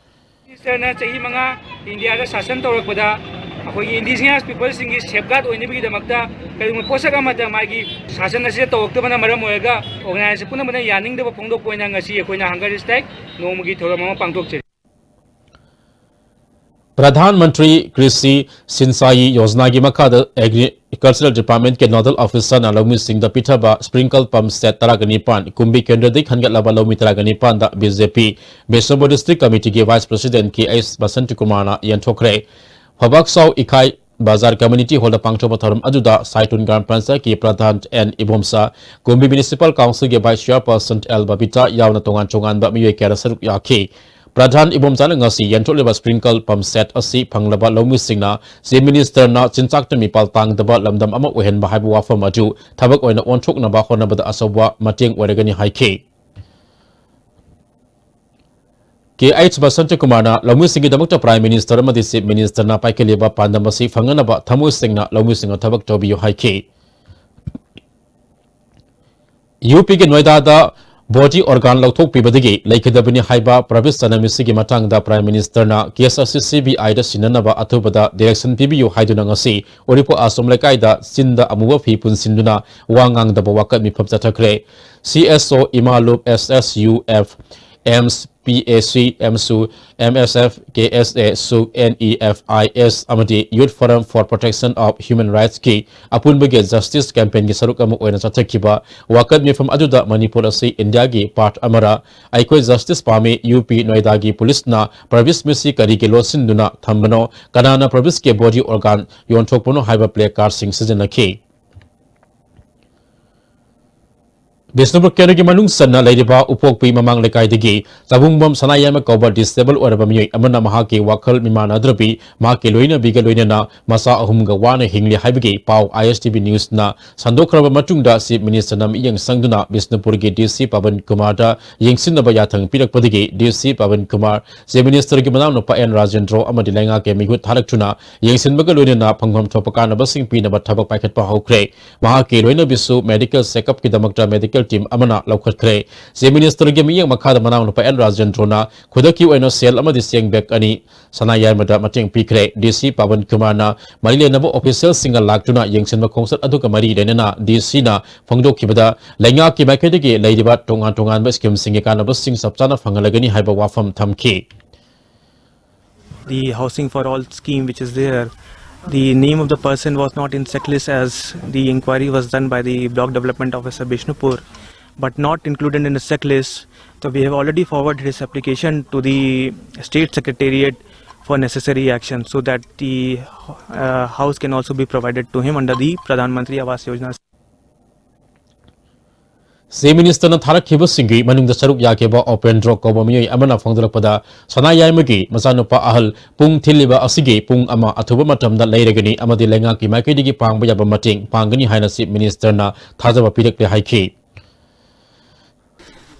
Ministerꯅ ꯆꯍꯤ ꯃꯉꯥ ꯏꯟꯗꯤꯌꯥꯗ ꯁꯥꯁꯟ ꯇꯧꯔꯛꯄꯗ ꯑꯩꯈꯣꯏꯒꯤ indigenous peopleꯁꯤꯡꯒꯤ safeguard ꯑꯣꯏꯅꯕꯒꯤꯗꯃꯛꯇ ꯀꯔꯤꯒꯨꯝꯕ ꯄꯣꯠꯁꯛ ꯑꯃꯠꯇ ꯃꯥꯒꯤ ꯁꯥꯁꯟ ꯑꯁꯤꯗ ꯇꯧꯔꯛꯇꯕꯅ ꯃꯔꯝ ꯑꯣꯏꯔꯒ organization ꯄꯨꯝꯅꯃꯛꯅ ꯌꯥꯅꯤꯡꯗꯕ ꯐꯣꯡꯗꯣꯛꯄ ꯑꯣꯏꯅ ꯉꯁꯤ ꯑꯩꯈꯣꯏꯅ hunger strike ꯅꯣꯡꯃꯒꯤ ꯊꯧꯔꯝ ꯑꯃ ꯄꯥꯡꯊꯣꯛꯆꯔꯤ꯫ ꯄ꯭ꯔꯙꯥꯟ ꯃꯟꯇ꯭ꯔꯤ ꯀ꯭ꯔꯤꯁꯤ ꯁꯤꯟꯆꯥꯌꯤ ꯌꯣꯖꯅꯥꯒꯤ ꯃꯈꯥꯗ ꯑꯦꯒ꯭ꯔꯤꯀꯜꯆꯔꯦꯜ ꯗꯤꯄꯥꯔꯠꯃꯦꯟꯠꯀꯤ ꯅꯣꯗꯜ ꯑꯣꯐꯤꯁꯔꯅ ꯂꯧꯃꯤꯁꯤꯡꯗ ꯄꯤꯊꯕ ꯁ꯭ꯄ꯭ꯔꯤꯡꯀꯜ ꯄꯝꯞ ꯁꯦꯠ ꯇꯔꯥꯒ ꯅꯤꯄꯥꯟ, ꯀꯨꯝꯕꯤ ꯀꯦꯟꯗ꯭ꯔꯗꯒꯤ ꯈꯟꯒꯠꯂꯕ ꯂꯧꯃꯤ ꯇꯔꯥꯒ ꯅꯤꯄꯥꯟꯗ ꯕꯤ ꯖꯦ ꯄꯤ ꯕꯤꯁꯅꯨꯄꯨꯔ ꯗꯤꯁꯇ꯭ꯔꯤꯛ ꯀꯃꯤꯇꯤꯒꯤ ꯚꯥꯏꯁ ꯄ꯭ꯔꯁꯤꯗꯦꯟꯠ ꯀꯦ ꯑꯩꯆ ꯕꯁꯟꯇ ꯀꯨꯃꯥꯔꯅ ꯌꯦꯟꯊꯣꯛꯈ꯭ꯔꯦ꯫ ꯐꯕꯥꯛꯆꯥꯎ ꯏꯈꯥꯏ ꯕꯖꯥꯔ ꯀꯝꯃ꯭ꯌꯨꯅꯤꯇꯤ ꯍꯣꯜꯗ ꯄꯥꯡꯊꯣꯛꯄ ꯊꯧꯔꯝ ꯑꯗꯨꯗ ꯁꯥꯏꯇꯨꯟ ꯒ꯭ꯔꯥꯝ ꯄꯟꯆꯥꯌꯠꯀꯤ ꯄ꯭ꯔꯙꯥꯟ ꯑꯦꯟ ꯏꯕꯣꯝꯆꯥ, ꯀꯨꯝꯕꯤ ꯃ꯭ꯌꯨꯅꯤꯁꯤꯄꯥꯜ ꯀꯥꯎꯟꯁꯤꯜꯒꯤ ꯚꯥꯏꯁ ꯆꯤꯌꯥꯔꯄꯔꯁꯟ ꯑꯦꯜ ꯕꯕꯤꯇꯥ ꯌꯥꯎꯅ ꯇꯣꯉꯥꯟ ꯇꯣꯉꯥꯟꯕ ꯃꯤꯑꯣꯏ ꯀꯌꯥꯅ ꯁꯔꯨꯛ ꯌꯥꯈꯤ꯫ ꯄ꯭ꯔꯙꯥꯟ ꯏꯕꯣꯝꯆꯥꯅ ꯉꯁꯤ ꯌꯦꯟꯊꯣꯛꯂꯤꯕ ꯁ꯭ꯄ꯭ꯔꯤꯡꯀꯜ ꯄꯝꯞ ꯁꯦꯠ ꯑꯁꯤ ꯐꯪꯂꯕ ꯂꯧꯃꯤꯁꯤꯡꯅ ꯆꯤꯐ ꯃꯤꯅꯤꯁꯇꯔꯅ ꯆꯤꯟꯖꯥꯛꯇ ꯃꯤꯄꯥꯜ ꯇꯥꯡꯗꯕ ꯂꯝꯗꯝ ꯑꯃ ꯑꯣꯏꯍꯟꯕ ꯍꯥꯏꯕ ꯋꯥꯐꯝ ꯑꯗꯨ ꯊꯕꯛ ꯑꯣꯏꯅ ꯑꯣꯟꯊꯣꯛꯅꯕ ꯍꯣꯠꯅꯕꯗ ꯑꯆꯧꯕ ꯃꯇꯦꯡ ꯑꯣꯏꯔꯒꯅꯤ ꯍꯥꯏꯈꯤ꯫ ꯀꯦ ꯑꯩꯆ ꯕꯁꯟꯇ ꯀꯨꯃꯥꯔꯅ ꯂꯧꯃꯤꯁꯤꯡꯒꯤꯗꯃꯛꯇ ꯄ꯭ꯔꯥꯏꯝ ꯃꯤꯅꯤꯁꯇꯔ ꯑꯃꯗꯤ ꯆꯤꯐ ꯃꯤꯅꯤꯁꯇꯔꯅ ꯄꯥꯏꯈꯠꯂꯤꯕ ꯄꯥꯟꯗꯝ ꯑꯁꯤ ꯐꯪꯅꯅꯕ ꯊꯃꯣꯏ ꯁꯦꯡꯅ ꯂꯧꯃꯤꯁꯤꯡꯅ ꯊꯕꯛ ꯇꯧꯕꯤꯌꯨ ꯍꯥꯏꯈꯤ꯫ ꯌꯨ ꯄꯤꯒꯤ ꯅꯣꯏꯗꯥꯗ ꯕꯣꯗꯤ ꯑꯣꯔꯒꯥꯟ ꯂꯧꯊꯣꯛꯄꯤꯕꯗꯒꯤ ꯂꯩꯈꯤꯗꯕꯅꯤ ꯍꯥꯏꯕ ꯄ꯭ꯔꯕꯤꯁ ꯆꯅꯃꯤꯁꯤꯒꯤ ꯃꯇꯥꯡꯗ ꯄ꯭ꯔꯥꯏꯝ ꯃꯤꯅꯤꯁꯇꯔꯅ ꯀꯦꯁ ꯑꯁꯤ ꯁꯤ ꯕꯤ ꯑꯥꯏꯗ ꯁꯤꯟꯅꯅꯕ ꯑꯊꯨꯕꯗ ꯗꯤꯔꯦꯛꯁꯟ ꯄꯤꯕꯤꯌꯨ ꯍꯥꯏꯗꯨꯅ ꯉꯁꯤ ꯎꯔꯤꯄꯣꯛ ꯑꯥꯁ꯭ꯔꯝ ꯂꯩꯀꯥꯏꯗ ꯆꯤꯟꯗ ꯑꯃꯨꯕ ꯐꯤ ꯄꯨꯟꯁꯤꯟꯗꯨꯅ ꯋꯥ ꯉꯥꯡꯗꯕ ꯋꯥꯀꯠ ꯃꯤꯐꯝ ꯆꯠꯊꯈ꯭ꯔꯦ꯫ ꯁꯤ ꯑꯦꯁ ꯑꯣ ꯏꯃꯥꯂꯨꯞ, ꯑꯦꯁ ꯑꯦꯁ ꯌꯨ ꯑꯦꯐ, ꯑꯦꯝꯁ, ꯄꯤ ꯑꯦ ꯁꯤ, ꯑꯦꯝꯁꯨ, ꯑꯦꯝ ꯑꯦꯁ ꯑꯦꯐ, ꯀꯦ ꯑꯦꯁ ꯑꯦ, ꯁꯨ, ꯑꯦꯟ ꯏ ꯑꯦꯐ ꯑꯥꯏ ꯑꯦꯁ ꯑꯃꯗꯤ Youth Forum for Protection of Human Rights ꯀꯤ ꯑꯄꯨꯟꯕꯒꯤ ꯖꯁꯇꯤꯁ ꯀꯦꯝꯄꯦꯟꯒꯤ ꯁꯔꯨꯛ ꯑꯃ ꯑꯣꯏꯅ ꯆꯠꯊꯈꯤꯕ ꯋꯥꯀꯠ ꯃꯤꯐꯝ ꯑꯗꯨꯗ ꯃꯅꯤꯄꯨꯔ ꯑꯁꯤ ꯏꯟꯗꯤꯌꯥꯒꯤ ꯄꯥꯔꯠ ꯑꯃꯔ? ꯑꯩꯈꯣꯏ ꯖꯁꯇꯤꯁ ꯄꯥꯝꯃꯤ, ꯌꯨ ꯄꯤ ꯅꯣꯏꯗꯥꯒꯤ ꯄꯨꯂꯤꯁꯅ ꯄ꯭ꯔꯕꯤꯁ ꯃꯤꯁꯤ ꯀꯔꯤꯒꯤ ꯂꯣꯠꯁꯤꯟꯗꯨꯅ ꯊꯝꯕꯅꯣ? ꯀꯅꯥꯅ ꯄ꯭ꯔꯕꯤꯁꯀꯤ ꯕꯣꯗꯤ ꯑꯣꯔꯒꯥꯟ ꯌꯣꯟꯊꯣꯛꯄꯅꯣ ꯍꯥꯏꯕ ꯄ꯭ꯂꯦ ꯀꯥꯔꯗꯁꯤꯡ ꯁꯤꯖꯤꯟꯅꯈꯤ꯫ ꯕꯤꯁꯅꯨꯄꯨꯔ ꯀꯦꯟꯗ꯭ꯔꯒꯤ ꯃꯅꯨꯡ ꯆꯟꯅ ꯂꯩꯔꯤꯕ ꯎꯄꯣꯛꯄꯤ ꯃꯃꯥꯡ ꯂꯩꯀꯥꯏꯗꯒꯤ ꯆꯕꯨꯡꯕꯝ ꯁꯅꯥꯌꯥꯏꯃ ꯀꯧꯕ ꯗꯤꯁꯑꯦꯕꯜ ꯑꯣꯏꯔꯕ ꯃꯤꯑꯣꯏ ꯑꯃꯅ ꯃꯍꯥꯛꯀꯤ ꯋꯥꯈꯜ ꯃꯤꯃꯥꯟꯅꯗ꯭ꯔꯕꯤ ꯃꯍꯥꯛꯀꯤ ꯂꯣꯏꯅꯕꯤꯒ ꯂꯣꯏꯅꯅ ꯃꯆꯥ ꯑꯍꯨꯝꯒ ꯋꯥꯅ ꯍꯤꯡꯂꯤ ꯍꯥꯏꯕꯒꯤ ꯄꯥꯎ ꯑꯥꯏ ꯑꯦꯁ ꯇꯤ ꯚꯤ ꯅ꯭ꯌꯨꯁꯅ ꯁꯟꯗꯣꯛꯈ꯭ꯔꯕ ꯃꯇꯨꯡꯗ ꯆꯤꯐ ꯃꯤꯅꯤꯁꯇꯔꯅ ꯃꯤꯠꯌꯦꯡ ꯆꯪꯗꯨꯅ ꯕꯤꯁꯅꯨꯄꯨꯔꯒꯤ ꯗꯤ ꯁꯤ ꯄꯕꯟ ꯀꯨꯃꯥꯔꯗ ꯌꯦꯡꯁꯤꯟꯅꯕ ꯌꯥꯊꯪ ꯄꯤꯔꯛꯄꯗꯒꯤ ꯗꯤ ꯁꯤ ꯄꯕꯟ ꯀꯨꯃꯥꯔ, ꯆꯤꯐ ꯃꯤꯅꯤꯁꯇꯔꯒꯤ ꯃꯅꯥꯎꯅꯨꯄꯥ ꯑꯦꯟ ꯔꯥꯖꯦꯟꯗ꯭ꯔꯣ ꯑꯃꯗꯤ ꯂꯩꯉꯥꯛꯀꯤ ꯃꯤꯍꯨꯠ ꯊꯥꯔꯛꯇꯨꯅ ꯌꯦꯡꯁꯤꯟꯕꯒ ꯂꯣꯏꯅꯅ ꯐꯪꯐꯝ ꯊꯣꯛꯄ ꯀꯥꯟꯅꯕꯁꯤꯡ ꯄꯤꯅꯕ ꯊꯕꯛ ꯄꯥꯏꯈꯠꯄ ꯍꯧꯈ꯭ꯔꯦ꯫ ꯃꯍꯥꯛꯀꯤ ꯂꯣꯏꯅꯕꯤꯁꯨ ꯃꯦꯗꯤꯀꯦꯜ ꯆꯦꯛꯑꯞꯀꯤꯗꯃꯛꯇ ꯃꯦꯗꯤꯀꯦꯜ ꯇꯤꯝ ꯑꯃꯅ ꯂꯧꯈꯠꯈ꯭ꯔꯦ꯫ ꯆꯤꯐ ꯃꯤꯅꯤꯁꯇꯔꯒꯤ ꯃꯤꯠꯌꯦꯡ ꯃꯈꯥꯗ ꯃꯅꯥꯎꯅꯨꯄꯥ ꯑꯦꯟ ꯔꯥꯖꯦꯟꯗ꯭ꯔꯣꯅ ꯈꯨꯗꯛꯀꯤ ꯑꯣꯏꯅ ꯁꯦꯜ ꯑꯃꯗꯤ ꯆꯦꯡ ꯕꯦꯒ ꯑꯅꯤ ꯁꯅꯥꯌꯥꯏꯃꯗ ꯃꯇꯦꯡ ꯄꯤꯈ꯭ꯔꯦ꯫ ꯗꯤ ꯁꯤ ꯄꯕꯟ ꯀꯨꯃꯥꯔꯅ ꯃꯔꯤ ꯂꯩꯅꯕ ꯑꯣꯐꯤꯁꯤꯌꯦꯜꯁꯤꯡꯒ ꯂꯥꯛꯇꯨꯅ ꯌꯦꯡꯁꯤꯟꯕ ꯈꯣꯡꯆꯠ ꯑꯗꯨꯒ ꯃꯔꯤ ꯂꯩꯅꯅ ꯗꯤ ꯁꯤꯅ ꯐꯣꯡꯗꯣꯛꯈꯤꯕꯗ ꯂꯩꯉꯥꯛꯀꯤ ꯃꯥꯏꯀꯩꯗꯒꯤ ꯂꯩꯔꯤꯕ ꯇꯣꯉꯥꯟ ꯇꯣꯉꯥꯟꯕ ꯁ꯭ꯀꯤꯝꯁꯤꯡꯒꯤ ꯀꯥꯟꯅꯕꯁꯤꯡ ꯆꯞ ꯆꯥꯅ ꯐꯪꯍꯜꯂꯒꯅꯤ ꯍꯥꯏꯕ ꯋꯥꯐꯝ ꯊꯝꯈꯤ꯫ the Housing for All scheme which is there, the name of the person was not in checklist as the inquiry was done by the Block Development Officer Bishnupur, but not included in the checklist. So we have already forwarded his application to the State Secretariat for necessary action so that the uh, house can also be provided to him under the Pradhan Mantri Awas Yojana. Chief Minister ꯅ ꯊꯥꯔꯛꯈꯤꯕꯁꯤꯡꯒꯤ ꯃꯅꯨꯡꯗ ꯁꯔꯨꯛ ꯌꯥꯈꯤꯕ ꯎꯄꯦꯟꯗ꯭ꯔꯣ ꯀꯧꯕ ꯃꯤꯑꯣꯏ ꯑꯃꯅ ꯐꯣꯡꯗꯣꯔꯛꯄꯗ, ꯁꯅꯥ ꯌꯥꯏꯃꯒꯤ ꯃꯆꯥꯅꯨꯄꯥ ꯑꯍꯜ ꯄꯨꯡ ꯊꯤꯜꯂꯤꯕ ꯑꯁꯤꯒꯤ ꯄꯨꯡ ꯑꯃ ꯑꯊꯨꯕ ꯃꯇꯝꯗ ꯂꯩꯔꯒꯅꯤ ꯑꯃꯗꯤ ꯂꯩꯉꯥꯛꯀꯤ ꯃꯥꯏꯀꯩꯗꯒꯤ ꯄꯥꯡꯕ ꯌꯥꯕ ꯃꯇꯦꯡ ꯄꯥꯡꯒꯅꯤ ꯍꯥꯏꯅ Chief Minister ꯅ ꯊꯥꯖꯕ ꯄꯤꯔꯛꯂꯦ ꯍꯥꯏꯈꯤ꯫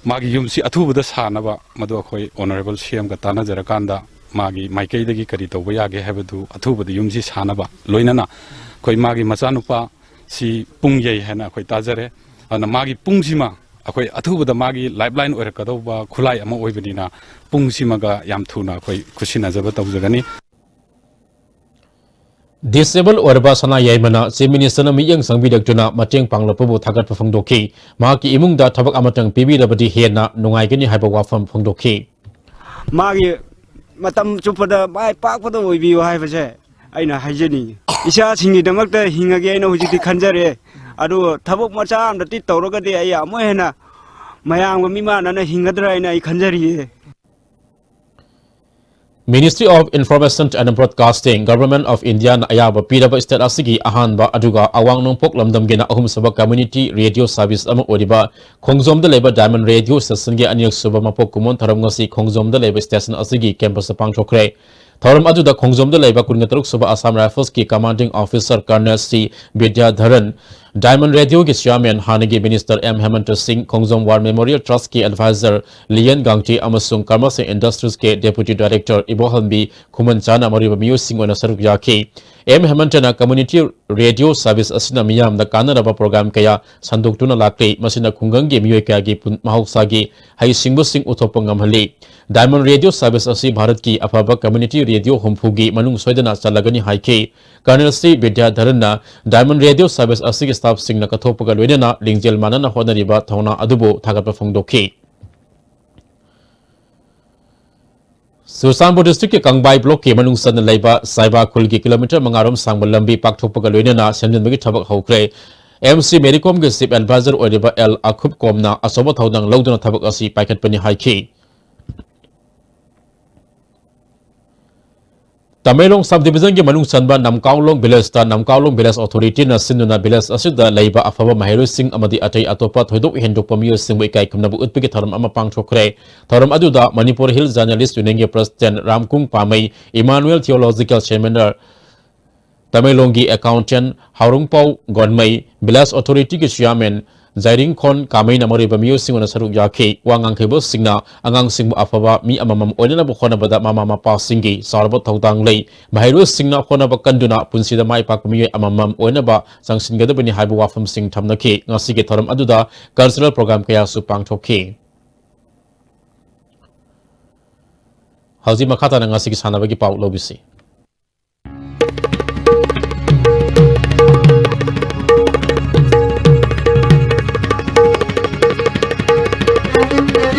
ꯃꯥꯒꯤ ꯌꯨꯝꯁꯤ ꯑꯊꯨꯕꯗ ꯁꯥꯅꯕ ꯃꯗꯨ ꯑꯩꯈꯣꯏ Honourable C M ꯒ ꯇꯥꯟꯅꯖꯔꯀꯥꯟꯗ ꯃꯥꯒꯤ ꯃꯥꯏꯀꯩꯗꯒꯤ ꯀꯔꯤ ꯇꯧꯕ ꯌꯥꯒꯦ ꯍꯥꯏꯕꯗꯨ ꯑꯊꯨꯕꯗ ꯌꯨꯝꯁꯤ ꯁꯥꯅꯕ, ꯂꯣꯏꯅꯅ ꯑꯩꯈꯣꯏ ꯃꯥꯒꯤ ꯃꯆꯥꯅꯨꯄꯥ ꯁꯤ ꯄꯨꯡ ꯌꯩ ꯍꯥꯏꯅ ꯑꯩꯈꯣꯏ ꯇꯥꯖꯔꯦ꯫ ꯑꯗꯨꯅ ꯃꯥꯒꯤ ꯄꯨꯡꯁꯤꯃ ꯑꯩꯈꯣꯏ ꯑꯊꯨꯕꯗ ꯃꯥꯒꯤ lifeline ꯑꯣꯏꯔꯛꯀꯗꯧꯕ ꯈꯨꯠꯂꯥꯏ ꯑꯃ ꯑꯣꯏꯕꯅꯤꯅ, ꯄꯨꯡꯁꯤꯃꯒ ꯌꯥꯝ ꯊꯨꯅ ꯑꯩꯈꯣꯏ ꯈꯨꯠꯁꯤꯟꯅꯖꯕ ꯇꯧꯖꯒꯅꯤ꯫ Disable ꯑꯣꯏꯔꯕ ꯁꯅꯥ ꯌꯥꯏꯃꯅ Chief Minister ꯅ ꯃꯤꯠꯌꯦꯡ ꯆꯪꯕꯤꯔꯛꯇꯨꯅ ꯃꯇꯦꯡ ꯄꯥꯡꯂꯛꯄꯕꯨ ꯊꯥꯒꯠꯄ ꯐꯣꯡꯗꯣꯛꯈꯤ꯫ ꯃꯍꯥꯛꯀꯤ ꯏꯃꯨꯡꯗ ꯊꯕꯛ ꯑꯃꯇꯪ ꯄꯤꯕꯤꯔꯕꯗꯤ ꯍꯦꯟꯅ ꯅꯨꯡꯉꯥꯏꯒꯅꯤ ꯍꯥꯏꯕ ꯋꯥꯐꯝ ꯐꯣꯡꯗꯣꯛꯈꯤ꯫ ꯃꯥꯒꯤ ꯃꯇꯝ ꯆꯨꯞꯄꯗ ꯃꯥꯏ ꯄꯥꯛꯄꯗ ꯑꯣꯏꯕꯤꯌꯨ ꯍꯥꯏꯕꯁꯦ ꯑꯩꯅ ꯍꯥꯏꯖꯅꯤꯡꯉꯤ꯫ ꯏꯆꯥꯁꯤꯡꯒꯤꯗꯃꯛꯇ ꯍꯤꯡꯉꯒꯦ ꯍꯥꯏꯅ ꯍꯧꯖꯤꯛꯇꯤ ꯈꯟꯖꯔꯦ꯫ ꯑꯗꯨ ꯊꯕꯛ ꯃꯆꯥ ꯑꯃꯗꯤ ꯇꯧꯔꯒꯗꯤ ꯑꯩ ꯑꯃꯨꯛ ꯍꯦꯟꯅ ꯃꯌꯥꯝꯒ ꯃꯤꯃꯥꯟꯅꯅ ꯍꯤꯡꯒꯗ꯭ꯔꯥ ꯍꯥꯏꯅ ꯑꯩ ꯈꯟꯖꯔꯤꯌꯦ꯫ Ministry of Information and Broadcasting, Government of India ꯅ ꯑꯌꯥꯕ ꯄꯤꯔꯕ state ꯑꯁꯤꯒꯤ ꯑꯍꯥꯟꯕ ꯑꯗꯨꯒ ꯑꯋꯥꯡ ꯅꯣꯡꯄꯣꯛ ꯂꯝꯗꯝꯒꯤꯅ ꯑꯍꯨꯝꯁꯨꯕ community radio service ꯑꯃ ꯑꯣꯏꯔꯤꯕ ꯈꯣꯡꯖꯣꯝꯗ ꯂꯩꯕ Diamond Radio Station ꯒꯤ ꯑꯅꯤꯔꯛꯁꯨꯕ ꯃꯄꯣꯛ ꯀꯨꯝꯑꯣꯟ ꯊꯧꯔꯝ ꯉꯁꯤ ꯈꯣꯡꯖꯣꯝꯗ ꯂꯩꯕ station ꯑꯁꯤꯒꯤ campus ꯇ ꯄꯥꯡꯊꯣꯛꯈ꯭ꯔꯦ꯫ ꯊꯧꯔꯝ ꯑꯗꯨꯗ ꯈꯣꯡꯖꯣꯝꯗ ꯂꯩꯕ ꯀꯨꯟꯒ ꯇꯔꯨꯛ ꯁꯨꯕ Assam Rifles ꯀꯤ Commanding Officer Colonel C ꯕꯤꯗ꯭ꯌꯥꯙꯔꯟ, Diamond Radio ꯒꯤ Chairman ꯍꯥꯟꯅꯒꯤ Minister ꯑꯦꯝ ꯍꯦꯃꯟꯇ ꯁꯤꯡ, ꯈꯣꯡꯖꯣꯝ War Memorial Trust ꯀꯤ Advisor ꯂꯤꯌꯟ ꯒꯥꯡꯇꯤ ꯑꯃꯁꯨꯡ Commerce and Industries ꯀꯤ Deputy Director ꯏꯕꯣꯍꯜꯕꯤ ꯈꯨꯃꯟꯆꯥꯅ ꯃꯔꯨꯑꯣꯏꯕ ꯃꯤꯑꯣꯏꯁꯤꯡ ꯑꯣꯏꯅ ꯁꯔꯨꯛ ꯌꯥꯈꯤ꯫ ꯑꯦꯝ ꯍꯦꯃꯟꯇꯅ community radio service ꯑꯁꯤꯅ ꯃꯤꯌꯥꯝꯗ ꯀꯥꯟꯅꯔꯕ program ꯀꯌꯥ ꯁꯟꯗꯣꯛꯇꯨꯅ ꯂꯥꯛꯂꯤ꯫ ꯃꯁꯤꯅ ꯈꯨꯡꯒꯪꯒꯤ ꯃꯤꯑꯣꯏ ꯀꯌꯥꯒꯤ ꯄꯨꯟ-, ꯃꯍꯧꯁꯥꯒꯤ ꯍꯩꯁꯤꯡꯕꯁꯤꯡ ꯎꯠꯊꯣꯛꯄ ꯉꯝꯍꯜꯂꯤ꯫ Diamond Radio Service ꯑꯁꯤ ꯚꯥꯔꯠꯀꯤ ꯑꯐꯕ community radio ꯍꯨꯝꯐꯨꯒꯤ ꯃꯅꯨꯡ ꯁꯣꯏꯗꯅ ꯆꯜꯂꯒꯅꯤ ꯍꯥꯏꯈꯤ꯫ Colonel ꯁꯤ ꯕꯤꯗ꯭ꯌꯥꯙꯔꯟꯅ Diamond Radio Service ꯑꯁꯤꯒꯤ staff ꯁꯤꯡꯅ ꯀꯠꯊꯣꯛꯄꯒ ꯂꯣꯏꯅꯅ ꯂꯤꯡꯖꯦꯜ ꯃꯥꯟꯅꯅ ꯍꯣꯠꯅꯔꯤꯕ ꯊꯧꯅꯥ ꯑꯗꯨꯕꯨ ꯊꯥꯒꯠꯄ ꯐꯣꯡꯗꯣꯛꯈꯤ꯫ ꯆꯨꯔꯆꯥꯟꯄꯨꯔ district ꯀꯤ ꯀꯪꯕꯥꯏ block ꯀꯤ ꯃꯅꯨꯡ ꯆꯟꯅ ꯂꯩꯕ ꯁꯥꯏꯕꯥ ꯈꯨꯜꯒꯤ kilometre ꯃꯉꯥ ꯔꯣꯝ ꯁꯥꯡꯕ ꯂꯝꯕꯤ ꯄꯥꯛꯊꯣꯛꯄꯒ ꯂꯣꯏꯅꯅ ꯁꯦꯝꯖꯤꯟꯕꯒꯤ ꯊꯕꯛ ꯍꯧꯈ꯭ꯔꯦ꯫ M C Mary Kom ꯒꯤ chief advisor ꯑꯣꯏꯔꯤꯕ L Akhup Kom ꯅ ꯑꯆꯧꯕ ꯊꯧꯗꯥꯡ ꯂꯧꯗꯨꯅ ꯊꯕꯛ ꯑꯁꯤ ꯄꯥꯏꯈꯠꯄꯅꯤ ꯍꯥꯏꯈꯤ꯫ ꯇꯃꯦꯡꯂꯣꯡ sub division ꯒꯤ ꯃꯅꯨꯡ ꯆꯟꯕ ꯅꯝꯀꯥꯎꯂꯣꯡ village ꯇ ꯅꯝꯀꯥꯎꯂꯣꯡ village authority ꯅ ꯁꯤꯟꯗꯨꯅ village ꯑꯁꯤꯗ ꯂꯩꯕ ꯑꯐꯕ ꯃꯍꯩꯔꯣꯏꯁꯤꯡ ꯑꯃꯗꯤ ꯑꯇꯩ ꯑꯇꯣꯞꯄ ꯊꯣꯏꯗꯣꯛ ꯍꯦꯟꯗꯣꯛꯄ ꯃꯤꯑꯣꯏꯁꯤꯡꯕꯨ ꯏꯀꯥꯏ ꯈꯨꯝꯅꯕ ꯎꯠꯄꯒꯤ ꯊꯧꯔꯝ ꯑꯃ ꯄꯥꯡꯊꯣꯛꯈ꯭ꯔꯦ꯫ ꯊꯧꯔꯝ ꯑꯗꯨꯗ Manipur Hill Journalist Union ꯒꯤ president ꯔꯥꯝꯀꯨꯡ ꯄꯥꯃꯩ, Emmanuel Theological Seminary ꯇꯃꯦꯡꯂꯣꯡꯒꯤ accountant ꯍꯥꯎꯔꯨꯡꯄꯥꯎ ꯒꯣꯟꯃꯩ, village authority ꯒꯤ chairman ꯖꯥꯏꯔꯤꯡꯈꯣꯟ ꯀꯥꯃꯩꯅ ꯃꯔꯨꯑꯣꯏꯕ ꯃꯤꯑꯣꯏꯁꯤꯡ ꯑꯣꯏꯅ ꯁꯔꯨꯛ ꯌꯥꯈꯤ꯫ ꯋꯥ ꯉꯥꯡꯈꯤꯕꯁꯤꯡꯅ ꯑꯉꯥꯡꯁꯤꯡꯕꯨ ꯑꯐꯕ ꯃꯤ ꯑꯃꯃꯝ ꯑꯣꯏꯅꯅꯕ ꯍꯣꯠꯅꯕꯗ ꯃꯃꯥ ꯃꯄꯥꯁꯤꯡꯒꯤ ꯆꯥꯎꯔꯕ ꯊꯧꯗꯥꯡ ꯂꯩ꯫ ꯃꯍꯩꯔꯣꯏꯁꯤꯡꯅ ꯍꯣꯠꯅꯕ ꯀꯟꯗꯨꯅ ꯄꯨꯟꯁꯤꯗ ꯃꯥꯏ ꯄꯥꯛꯄ ꯃꯤꯑꯣꯏ ꯑꯃꯃꯝ ꯑꯣꯏꯅꯕ ꯆꯪꯁꯤꯟꯒꯗꯕꯅꯤ ꯍꯥꯏꯕ ꯋꯥꯐꯝꯁꯤꯡ ꯊꯝꯅꯈꯤ꯫ ꯉꯁꯤꯒꯤ ꯊꯧꯔꯝ ꯑꯗꯨꯗ cultural program ꯀꯌꯥꯁꯨ ꯄꯥꯡꯊꯣꯛꯈꯤ꯫ ꯍꯧꯖꯤꯛ ꯃꯈꯥ ꯇꯥꯅ ꯉꯁꯤꯒꯤ ꯁꯥꯟꯅꯕꯒꯤ ꯄꯥꯎ ꯂꯧꯕꯤꯁꯤ꯫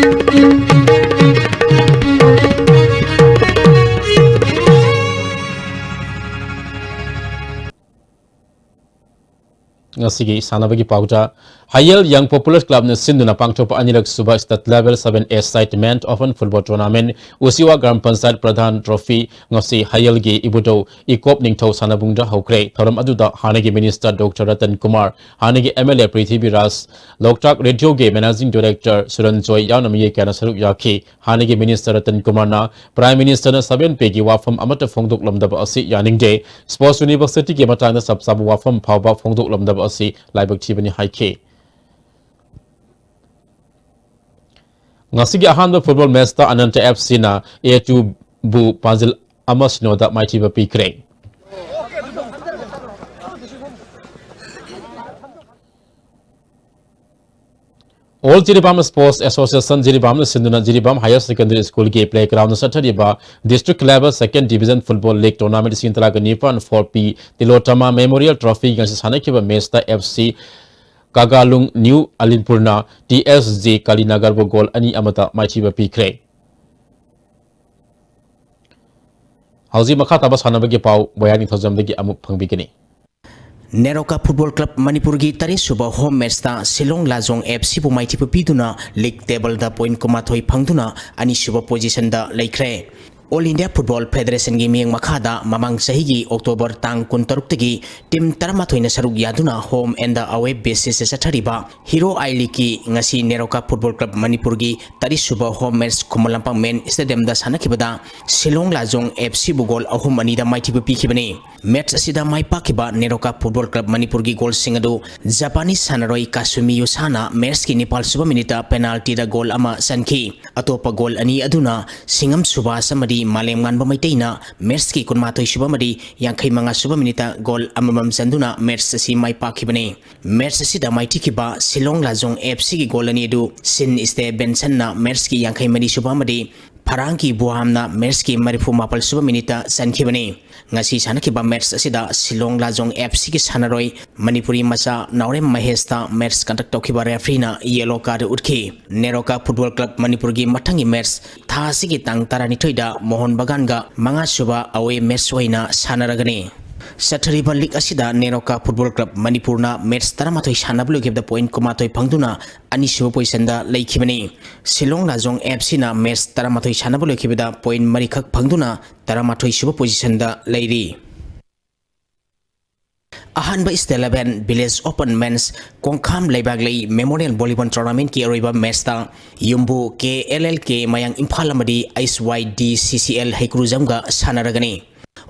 ꯉꯁꯤꯒꯤ ꯁꯥꯟꯅꯕꯒꯤ ꯄꯥꯎꯗ, ꯍꯌꯦꯜ Young Populars Club ꯅ ꯁꯤꯟꯗꯨꯅ ꯄꯥꯡꯊꯣꯛꯄ ꯑꯅꯤꯔꯛ ꯁꯨꯕ state level seven A side men open football tournament ꯎꯁꯤꯋꯥ ꯒ꯭ꯔꯥꯝ ꯄꯟꯆꯥꯌꯠ ꯄ꯭ꯔꯙꯥꯟ trophy ꯉꯁꯤ ꯍꯌꯦꯜꯒꯤ ꯏꯕꯨꯙꯧ ꯏꯀꯣꯞ ꯅꯤꯡꯊꯧ ꯁꯥꯟꯅꯕꯨꯡꯗ ꯍꯧꯈ꯭ꯔꯦ꯫ ꯊꯧꯔꯝ ꯑꯗꯨꯗ ꯍꯥꯟꯅꯒꯤ minister Doctor ꯔꯇꯟ ꯀꯨꯃꯥꯔ, ꯍꯥꯟꯅꯒꯤ M L A Prithviraj, Loktak ꯔꯦꯗꯤꯑꯣꯒꯤ managing director ꯁꯨꯔꯟꯖꯣꯏ ꯌꯥꯎꯅ ꯃꯤꯑꯣꯏ ꯀꯌꯥꯅ ꯁꯔꯨꯛ ꯌꯥꯈꯤ꯫ ꯍꯥꯟꯅꯒꯤ minister ꯔꯇꯟ ꯀꯨꯃꯥꯔꯅ Prime Minister ꯅ seven pay ꯒꯤ ꯋꯥꯐꯝ ꯑꯃꯠꯇ ꯐꯣꯡꯗꯣꯛꯂꯝꯗꯕ ꯑꯁꯤ ꯌꯥꯅꯤꯡꯗꯦ꯫ Sports University ꯒꯤ ꯃꯇꯥꯡꯗ ꯆꯞ ꯆꯥꯕ ꯋꯥꯐꯝ ꯐꯥꯎꯕ ꯐꯣꯡꯗꯣꯛꯂꯝꯗꯕ ꯑꯁꯤ ꯂꯥꯏꯕꯛ ꯊꯤꯕꯅꯤ ꯍꯥꯏꯈꯤ꯫ ꯉꯁꯤꯒꯤ ꯑꯍꯥꯟꯕ football match ꯇ ꯑꯅꯟꯇ F C ꯅ A two ꯕꯨ ꯄꯥꯟꯖꯤꯜ ꯑꯃ ꯁꯤꯅꯣꯗ ꯃꯥꯏꯊꯤꯕ ꯄꯤꯈ꯭ꯔꯦ꯫ All Jiribam Sports Association ꯖꯤꯔꯤꯕꯥꯝꯅ ꯁꯤꯟꯗꯨꯅ ꯖꯤꯔꯤꯕꯥꯝ Higher Secondary School ꯒꯤ playground ꯗ ꯆꯠꯊꯔꯤꯕ District Level Second Division Football League Tournament ꯂꯤꯁꯤꯡ ꯇꯔꯥꯒ ꯅꯤꯄꯥꯟ four P Tilotama Memorial Trophy ꯉꯁꯤ ꯁꯥꯟꯅꯈꯤꯕ match ꯇ F C ꯀꯥꯒꯥꯂꯨꯡ New ꯑꯂꯤꯝꯄꯨꯔꯅ T S G ꯀꯥꯂꯤꯅꯒꯔꯕꯨ goal ꯑꯅꯤ ꯑꯃꯗ ꯃꯥꯏꯊꯤꯕ ꯄꯤꯈ꯭ꯔꯦ꯫ ꯍꯧꯖꯤꯛ ꯃꯈꯥ ꯇꯥꯕ ꯁꯥꯟꯅꯕꯒꯤ ꯄꯥꯎ ꯕꯣꯌꯥꯅꯤ ꯊꯧꯖꯝꯗꯒꯤ ꯑꯃꯨꯛ ꯐꯪꯕꯤꯒꯅꯤ꯫ ꯅꯦꯔꯣꯀꯥ ꯐꯨꯠꯕꯣꯜ ꯀ꯭ꯂꯕ ꯃꯅꯤꯄꯨꯔꯒꯤ ꯇꯔꯦꯠ ꯁꯨꯕ ꯍꯣꯝ ꯃꯦꯠꯆꯇ ꯁꯤꯂꯣꯡ ꯂꯥꯖꯣꯡ ꯑꯦꯐ ꯁꯤꯕꯨ ꯃꯥꯏꯊꯤꯕ ꯄꯤꯗꯨꯅ ꯂꯤꯒ ꯇꯦꯕꯜꯗ ꯄꯣꯏꯟ ꯀꯨꯟꯃꯥꯊꯣꯏ ꯐꯪꯗꯨꯅ ꯑꯅꯤꯁꯨꯕ ꯄꯣꯖꯤꯁꯟꯗ ꯂꯩꯈ꯭ꯔꯦ꯫ ꯑꯣꯜ ꯏꯟꯗꯤꯌꯥ ꯐꯨꯠꯕꯣꯜ ꯐꯦꯗꯔꯦꯁꯟꯒꯤ ꯃꯤꯠꯌꯦꯡ ꯃꯈꯥꯗ ꯃꯃꯥꯡ ꯆꯍꯤꯒꯤ ꯑꯣꯛꯇꯣꯕꯔ ꯇꯥꯡ ꯀꯨꯟꯇꯔꯨꯛꯇꯒꯤ ꯇꯤꯝ ꯇꯔꯥꯃꯥꯊꯣꯏꯅ ꯁꯔꯨꯛ ꯌꯥꯗꯨꯅ ꯍꯣꯝ ꯑꯦꯟꯗ ꯑꯋꯦ ꯕꯦꯁꯤꯁꯇ ꯆꯠꯊꯔꯤꯕ ꯍꯤꯔꯣ ꯑꯥꯏ ꯂꯤꯒꯀꯤ ꯉꯁꯤ ꯅꯦꯔꯣꯀꯥ ꯐꯨꯠꯕꯣꯜ ꯀ꯭ꯂꯕ ꯃꯅꯤꯄꯨꯔꯒꯤ ꯇꯔꯦꯠ ꯁꯨꯕ ꯍꯣꯝ ꯃꯦꯠꯆ ꯈꯨꯃꯟ ꯂꯝꯄꯥꯛ ꯃꯦꯟ ꯁ꯭ꯇꯦꯗꯤꯌꯝꯗ ꯁꯥꯟꯅꯈꯤꯕꯗ ꯁꯤꯂꯣꯡ ꯂꯥꯖꯣꯡ ꯑꯦꯐ ꯁꯤꯕꯨ ꯒꯣꯜ ꯑꯍꯨꯝ ꯑꯅꯤꯗ ꯃꯥꯏꯊꯤꯕ ꯄꯤꯈꯤꯕꯅꯤ꯫ ꯃꯦꯠꯆ ꯑꯁꯤꯗ ꯃꯥꯏ ꯄꯥꯛꯈꯤꯕ ꯅꯦꯔꯣꯀꯥ ꯐꯨꯠꯕꯣꯜ ꯀ꯭ꯂꯕ ꯃꯅꯤꯄꯨꯔꯒꯤ ꯒꯣꯜꯁꯤꯡ ꯑꯗꯨ ꯖꯄꯥꯅꯤꯁ ꯁꯥꯟꯅꯔꯣꯏ ꯀꯥꯁꯨꯃꯤ ꯌꯨꯁꯥꯅ ꯃꯦꯠꯆꯀꯤ ꯅꯤꯄꯥꯜ ꯁꯨꯕ ꯃꯤꯅꯤꯠꯇ ꯄꯦꯅꯥꯜꯇꯤꯗ ꯒꯣꯜ ꯑꯃ ꯆꯟꯈꯤ꯫ ꯑꯇꯣꯞꯄ ꯒꯣꯜ ꯑꯅꯤ ꯑꯗꯨꯅ ꯁꯤꯡꯉꯝ ꯁꯨꯕꯥꯁ ꯑꯃꯗꯤ ꯃꯥꯂꯦꯝꯉꯥꯟꯕ ꯃꯩꯇꯩꯅ ꯃꯦꯠꯆꯀꯤ ꯀꯨꯟꯃꯥꯊꯣꯏ ꯁꯨꯕ ꯑꯃꯗꯤ ꯌꯥꯡꯈꯩ ꯃꯉꯥ ꯁꯨꯕ ꯃꯤꯅꯤꯠꯇ ꯒꯣꯜ ꯑꯃꯃꯝ ꯆꯟꯗꯨꯅ ꯃꯦꯠꯆ ꯑꯁꯤ ꯃꯥꯏ ꯄꯥꯛꯈꯤꯕꯅꯤ꯫ ꯃꯦꯠꯆ ꯑꯁꯤꯗ ꯃꯥꯏꯊꯤꯈꯤꯕ ꯁꯤꯂꯣꯡ ꯂꯥꯖꯣꯡ ꯑꯦꯐ ꯁꯤꯒꯤ ꯒꯣꯜ ꯑꯅꯤ ꯑꯗꯨ ꯁꯤꯟ ꯏꯁꯇꯦ ꯕꯦꯟꯁꯟꯅ ꯃꯦꯠꯆꯀꯤ ꯌꯥꯡꯈꯩ ꯃꯔꯤ ꯁꯨꯕ ꯑꯃꯗꯤ ꯐꯔꯥꯡꯀꯤ ꯕꯨꯍꯥꯝꯅ ꯃꯦꯠꯆꯀꯤ ꯃꯔꯤꯐꯨ ꯃꯥꯄꯜ ꯁꯨꯕ ꯃꯤꯅꯤꯠꯇ ꯆꯟꯈꯤꯕꯅꯤ꯫ ꯉꯁꯤ ꯁꯥꯟꯅꯈꯤꯕ ꯃꯦꯠꯆ ꯑꯁꯤꯗ ꯁꯤꯂꯣꯡ ꯂꯥꯖꯣꯡ ꯑꯦꯐ ꯁꯤꯒꯤ ꯁꯥꯟꯅꯔꯣꯏ ꯃꯅꯤꯄꯨꯔꯤ ꯃꯆꯥ ꯅꯥꯎꯔꯦꯝ ꯃꯍꯦꯁꯇ ꯃꯦꯠꯆ ꯀꯟꯗꯛ ꯇꯧꯈꯤꯕ ꯔꯦꯐ꯭ꯔꯤꯅ ꯌꯦꯂꯣ ꯀꯥꯔꯗ ꯎꯠꯈꯤ꯫ ꯅꯦꯔꯣꯀꯥ ꯐꯨꯠꯕꯣꯜ ꯀ꯭ꯂꯕ ꯃꯅꯤꯄꯨꯔꯒꯤ ꯃꯊꯪꯒꯤ ꯃꯦꯠꯆ ꯊꯥ ꯑꯁꯤꯒꯤ ꯇꯥꯡ ꯇꯔꯥꯅꯤꯊꯣꯏꯗ ꯃꯣꯍꯟ ꯕꯒꯥꯟꯒ ꯃꯉꯥ ꯁꯨꯕ ꯑꯋꯦ ꯃꯦꯠꯆ ꯑꯣꯏꯅ ꯁꯥꯟꯅꯔꯒꯅꯤ꯫ ꯆꯠꯊꯔꯤꯕ ꯂꯤꯒ ꯑꯁꯤꯗ ꯅꯦꯔꯣꯀꯥ ꯐꯨꯠꯕꯣꯜ ꯀ꯭ꯂꯕ ꯃꯅꯤꯄꯨꯔꯅ ꯃꯦꯠꯆ ꯇꯔꯥꯃꯥꯊꯣꯏ ꯁꯥꯟꯅꯕ ꯂꯣꯏꯈꯤꯕꯗ ꯄꯣꯏꯟ ꯀꯨꯟꯃꯥꯊꯣꯏ ꯐꯪꯗꯨꯅ ꯑꯅꯤꯁꯨꯕ ꯄꯣꯖꯤꯁꯟꯗ ꯂꯩꯈꯤꯕꯅꯤ꯫ ꯁꯤꯂꯣꯡ ꯂꯥꯖꯣꯡ ꯑꯦꯐ ꯁꯤꯅ ꯃꯦꯠꯆ ꯇꯔꯥꯃꯥꯊꯣꯏ ꯁꯥꯟꯅꯕ ꯂꯣꯏꯈꯤꯕꯗ ꯄꯣꯏꯟ ꯃꯔꯤꯈꯛ ꯐꯪꯗꯨꯅ ꯇꯔꯥꯃꯥꯊꯣꯏ ꯁꯨꯕ ꯄꯣꯖꯤꯁꯟꯗ ꯂꯩꯔꯤ꯫ ꯑꯍꯥꯟꯕ state level village open men's ꯀꯣꯡꯈꯥꯝ ꯂꯩꯕꯥꯛꯂꯩ ꯃꯦꯃꯣꯔꯤꯌꯦꯜ ꯚꯣꯂꯤꯕꯣꯜ ꯇꯣꯔꯅꯥꯃꯦꯟꯠꯀꯤ ꯑꯔꯣꯏꯕ ꯃꯦꯠꯁꯇ ꯌꯨꯝꯕꯨ ꯀꯦ ꯑꯦꯜ ꯑꯦꯜ ꯀꯦ ꯃꯌꯥꯡ ꯏꯝꯐꯥꯜ ꯑꯃꯗꯤ ꯑꯩꯆ ꯋꯥꯏ ꯗꯤ ꯁꯤ ꯁꯤ ꯑꯦꯜ ꯍꯩꯀ꯭ꯔꯨꯖꯝꯒ ꯁꯥꯟꯅꯔꯒꯅꯤ꯫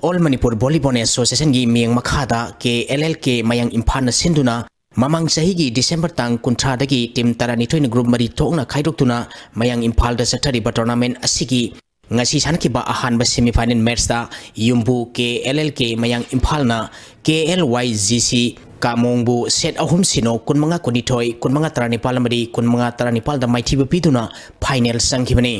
ꯑꯣꯜ ꯃꯅꯤꯄꯨꯔ ꯚꯣꯂꯤꯕꯣꯜ ꯑꯦꯁꯣꯁꯤꯌꯦꯁꯟꯒꯤ ꯃꯤꯠꯌꯦꯡ ꯃꯈꯥꯗ ꯀꯦ ꯑꯦꯜ ꯑꯦꯜ ꯀꯦ ꯃꯌꯥꯡ ꯏꯝꯐꯥꯜꯅ ꯁꯤꯟꯗꯨꯅ ꯃꯃꯥꯡ ꯆꯍꯤꯒꯤ ꯗꯤꯁꯦꯝꯕꯔ ꯇꯥꯡ ꯀꯨꯟꯊ꯭ꯔꯥꯗꯒꯤ ꯇꯤꯝ ꯇꯔꯥꯅꯤꯊꯣꯏꯅ ꯒ꯭ꯔꯨꯞ ꯃꯔꯤ ꯊꯣꯛꯅ ꯈꯥꯏꯗꯣꯛꯇꯨꯅ ꯃꯌꯥꯡ ꯏꯝꯐꯥꯜꯗ ꯆꯠꯊꯔꯤꯕ ꯇꯣꯔꯅꯥꯃꯦꯟꯠ ꯑꯁꯤꯒꯤ ꯉꯁꯤ ꯁꯥꯟꯅꯈꯤꯕ ꯑꯍꯥꯟꯕ ꯁꯦꯃꯤꯐꯥꯏꯅꯦꯜ ꯃꯦꯠꯁꯇ ꯌꯨꯝꯕꯨ ꯀꯦ ꯑꯦꯜ ꯑꯦꯜ ꯀꯦ ꯃꯌꯥꯡ ꯏꯝꯐꯥꯜꯅ ꯀꯦ L Y G C ꯀꯥꯃꯣꯡꯕꯨ set ꯑꯍꯨꯝ ꯁꯤꯅꯣ, ꯀꯨꯟꯃꯉꯥ ꯀꯨꯟꯅꯤꯊꯣꯏ, ꯀꯨꯟꯃꯉꯥ ꯇꯔꯥꯅꯤꯄꯥꯜ ꯑꯃꯗꯤ ꯀꯨꯟꯃꯉꯥ ꯇꯔꯥꯅꯤꯄꯥꯜꯗ ꯃꯥꯏꯊꯤꯕ ꯄꯤꯗꯨꯅ ꯐꯥꯏꯅꯦꯜ ꯆꯪꯈꯤꯕꯅꯤ꯫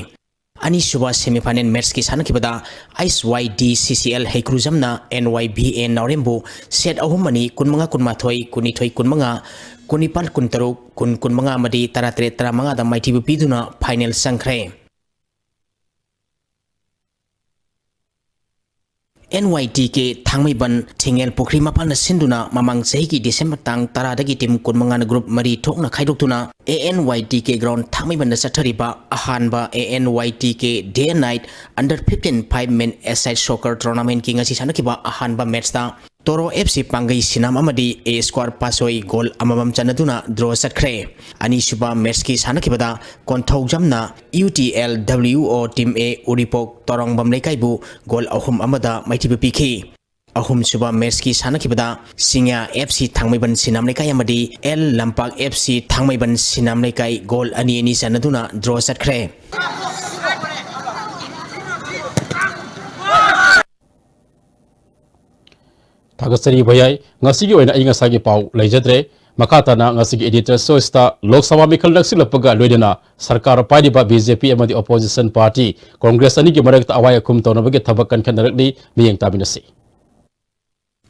ꯑꯅꯤꯁꯨꯕ ꯁꯦꯃꯤꯐꯥꯏꯅꯦꯜ ꯃꯦꯠꯁꯀꯤ ꯁꯥꯟꯅꯈꯤꯕꯗ ꯑꯩꯆ ꯋꯥꯏ ꯗꯤ ꯁꯤ ꯁꯤ ꯑꯦꯜ ꯍꯩꯀ꯭ꯔꯨꯖꯝꯅ ꯑꯦꯟ ꯋꯥꯏ ꯚꯤ ꯑꯦ ꯅꯥꯎꯔꯦꯝꯕꯨ ꯁꯦꯠ ꯑꯍꯨꯝ ꯑꯅꯤ, ꯀꯨꯟꯃꯉꯥ ꯀꯨꯟꯃꯥꯊꯣꯏ, ꯀꯨꯟꯅꯤꯊꯣꯏ ꯀꯨꯟꯃꯉꯥ, ꯀꯨꯟꯅꯤꯄꯥꯜ ꯀꯨꯟꯇꯔꯨꯛ, ꯀꯨꯟ ꯀꯨꯟꯃꯉꯥ ꯑꯃꯗꯤ ꯇꯔꯥꯇꯔꯦꯠ ꯇꯔꯥꯃꯉꯥꯗ ꯃꯥꯏꯊꯤꯕ ꯄꯤꯗꯨꯅ ꯐꯥꯏꯅꯦꯜ ꯆꯪꯈ꯭ꯔꯦ꯫ ꯑꯦꯟ ꯋꯥꯏ ꯇꯤ ꯀꯦ ꯊꯥꯡꯃꯩꯕꯟ ꯊꯤꯡꯉꯦꯜ ꯄꯨꯈ꯭ꯔꯤ ꯃꯄꯥꯟꯗ ꯁꯤꯟꯗꯨꯅ ꯃꯃꯥꯡ ꯆꯍꯤꯒꯤ ꯗꯤꯁꯦꯝꯕꯔ ꯇꯥꯡ ꯇꯔꯥꯗꯒꯤ ꯇꯤꯝ ꯀꯨꯟꯃꯉꯥꯅ ꯒ꯭ꯔꯨꯞ ꯃꯔꯤ ꯊꯣꯛꯅ ꯈꯥꯏꯗꯣꯛꯇꯨꯅ A N Y T K ground ꯊꯥꯡꯃꯩꯕꯟꯗ ꯆꯠꯊꯔꯤꯕ ꯑꯍꯥꯟꯕ A N Y T K day and night under fifteen five men a side soccer ꯇꯣꯔꯅꯥꯃꯦꯟꯠꯀꯤ ꯉꯁꯤ ꯁꯥꯟꯅꯈꯤꯕ ꯑꯍꯥꯟꯕ ꯃꯦꯠꯁꯇ ꯇꯣꯔꯣ ꯑꯦꯐ ꯁꯤ ꯄꯥꯡꯒꯩ ꯁꯤꯅꯥꯝ ꯑꯃꯗꯤ ꯑꯦ ꯁ꯭ꯀ꯭ꯋꯥꯔ ꯄꯥꯁꯣꯏ ꯒꯣꯜ ꯑꯃꯃꯝ ꯆꯟꯅꯗꯨꯅ ꯗ꯭ꯔꯣ ꯆꯠꯈ꯭ꯔꯦ꯫ ꯑꯅꯤꯁꯨꯕ ꯃꯦꯠꯁꯀꯤ ꯁꯥꯟꯅꯈꯤꯕꯗ ꯀꯣꯟꯊꯧꯖꯝꯅ ꯌꯨ ꯇꯤ ꯑꯦꯜ ꯗꯕ꯭ꯂꯤꯎ ꯑꯣ ꯇꯤꯝ ꯑꯦ ꯎꯔꯤꯄꯣꯛ ꯇꯣꯔꯣꯡꯕꯝ ꯂꯩꯀꯥꯏꯕꯨ ꯒꯣꯜ ꯑꯍꯨꯝ ꯑꯃꯗ ꯃꯥꯏꯊꯤꯕ ꯄꯤꯈꯤ꯫ ꯑꯍꯨꯝꯁꯨꯕ ꯃꯦꯠꯁꯀꯤ ꯁꯥꯟꯅꯈꯤꯕꯗ ꯁꯤꯡꯌꯥ ꯑꯦꯐ ꯁꯤ ꯊꯥꯡꯃꯩꯕꯟ ꯁꯤꯅꯥꯝ ꯂꯩꯀꯥꯏ ꯑꯃꯗꯤ ꯑꯦꯜ ꯂꯝꯄꯥꯛ ꯑꯦꯐ ꯁꯤ ꯊꯥꯡꯃꯩꯕꯟ ꯁꯤꯅꯥꯝ ꯂꯩꯀꯥꯏ ꯒꯣꯜ ꯑꯅꯤ ꯑꯅꯤ ꯆꯟꯅꯗꯨꯅ ꯗ꯭ꯔꯣ ꯆꯠꯈ꯭ꯔꯦ꯫ ꯊꯥꯒꯠꯆꯔꯤ ꯚꯌꯥꯏ꯫ ꯉꯁꯤꯒꯤ ꯑꯣꯏꯅ ꯑꯏꯪ ꯑꯁꯥꯒꯤ ꯄꯥꯎ ꯂꯩꯖꯗ꯭ꯔꯦ꯫ ꯃꯈꯥ ꯇꯥꯅ ꯉꯁꯤꯒꯤ editor choiceꯇ ꯂꯣꯛ ꯁꯚꯥ ꯃꯤꯈꯜ ꯅꯛꯁꯤꯜꯂꯛꯄꯒ ꯂꯣꯏꯅꯅ ꯁꯔꯀꯥꯔ ꯄꯥꯏꯔꯤꯕ ꯕꯤ ꯖꯦ ꯄꯤ ꯑꯃꯗꯤ opposition party ꯀꯣꯡꯒ꯭ꯔꯦꯁ ꯑꯅꯤꯒꯤ ꯃꯔꯛꯇ ꯑꯋꯥꯏ ꯑꯈꯨꯝ ꯇꯧꯅꯕꯒꯤ ꯊꯕꯛ ꯀꯟꯈꯠꯅꯔꯛꯂꯤ꯫ ꯃꯤꯠꯌꯦꯡ ꯇꯥꯃꯤꯟꯅꯁꯤ꯫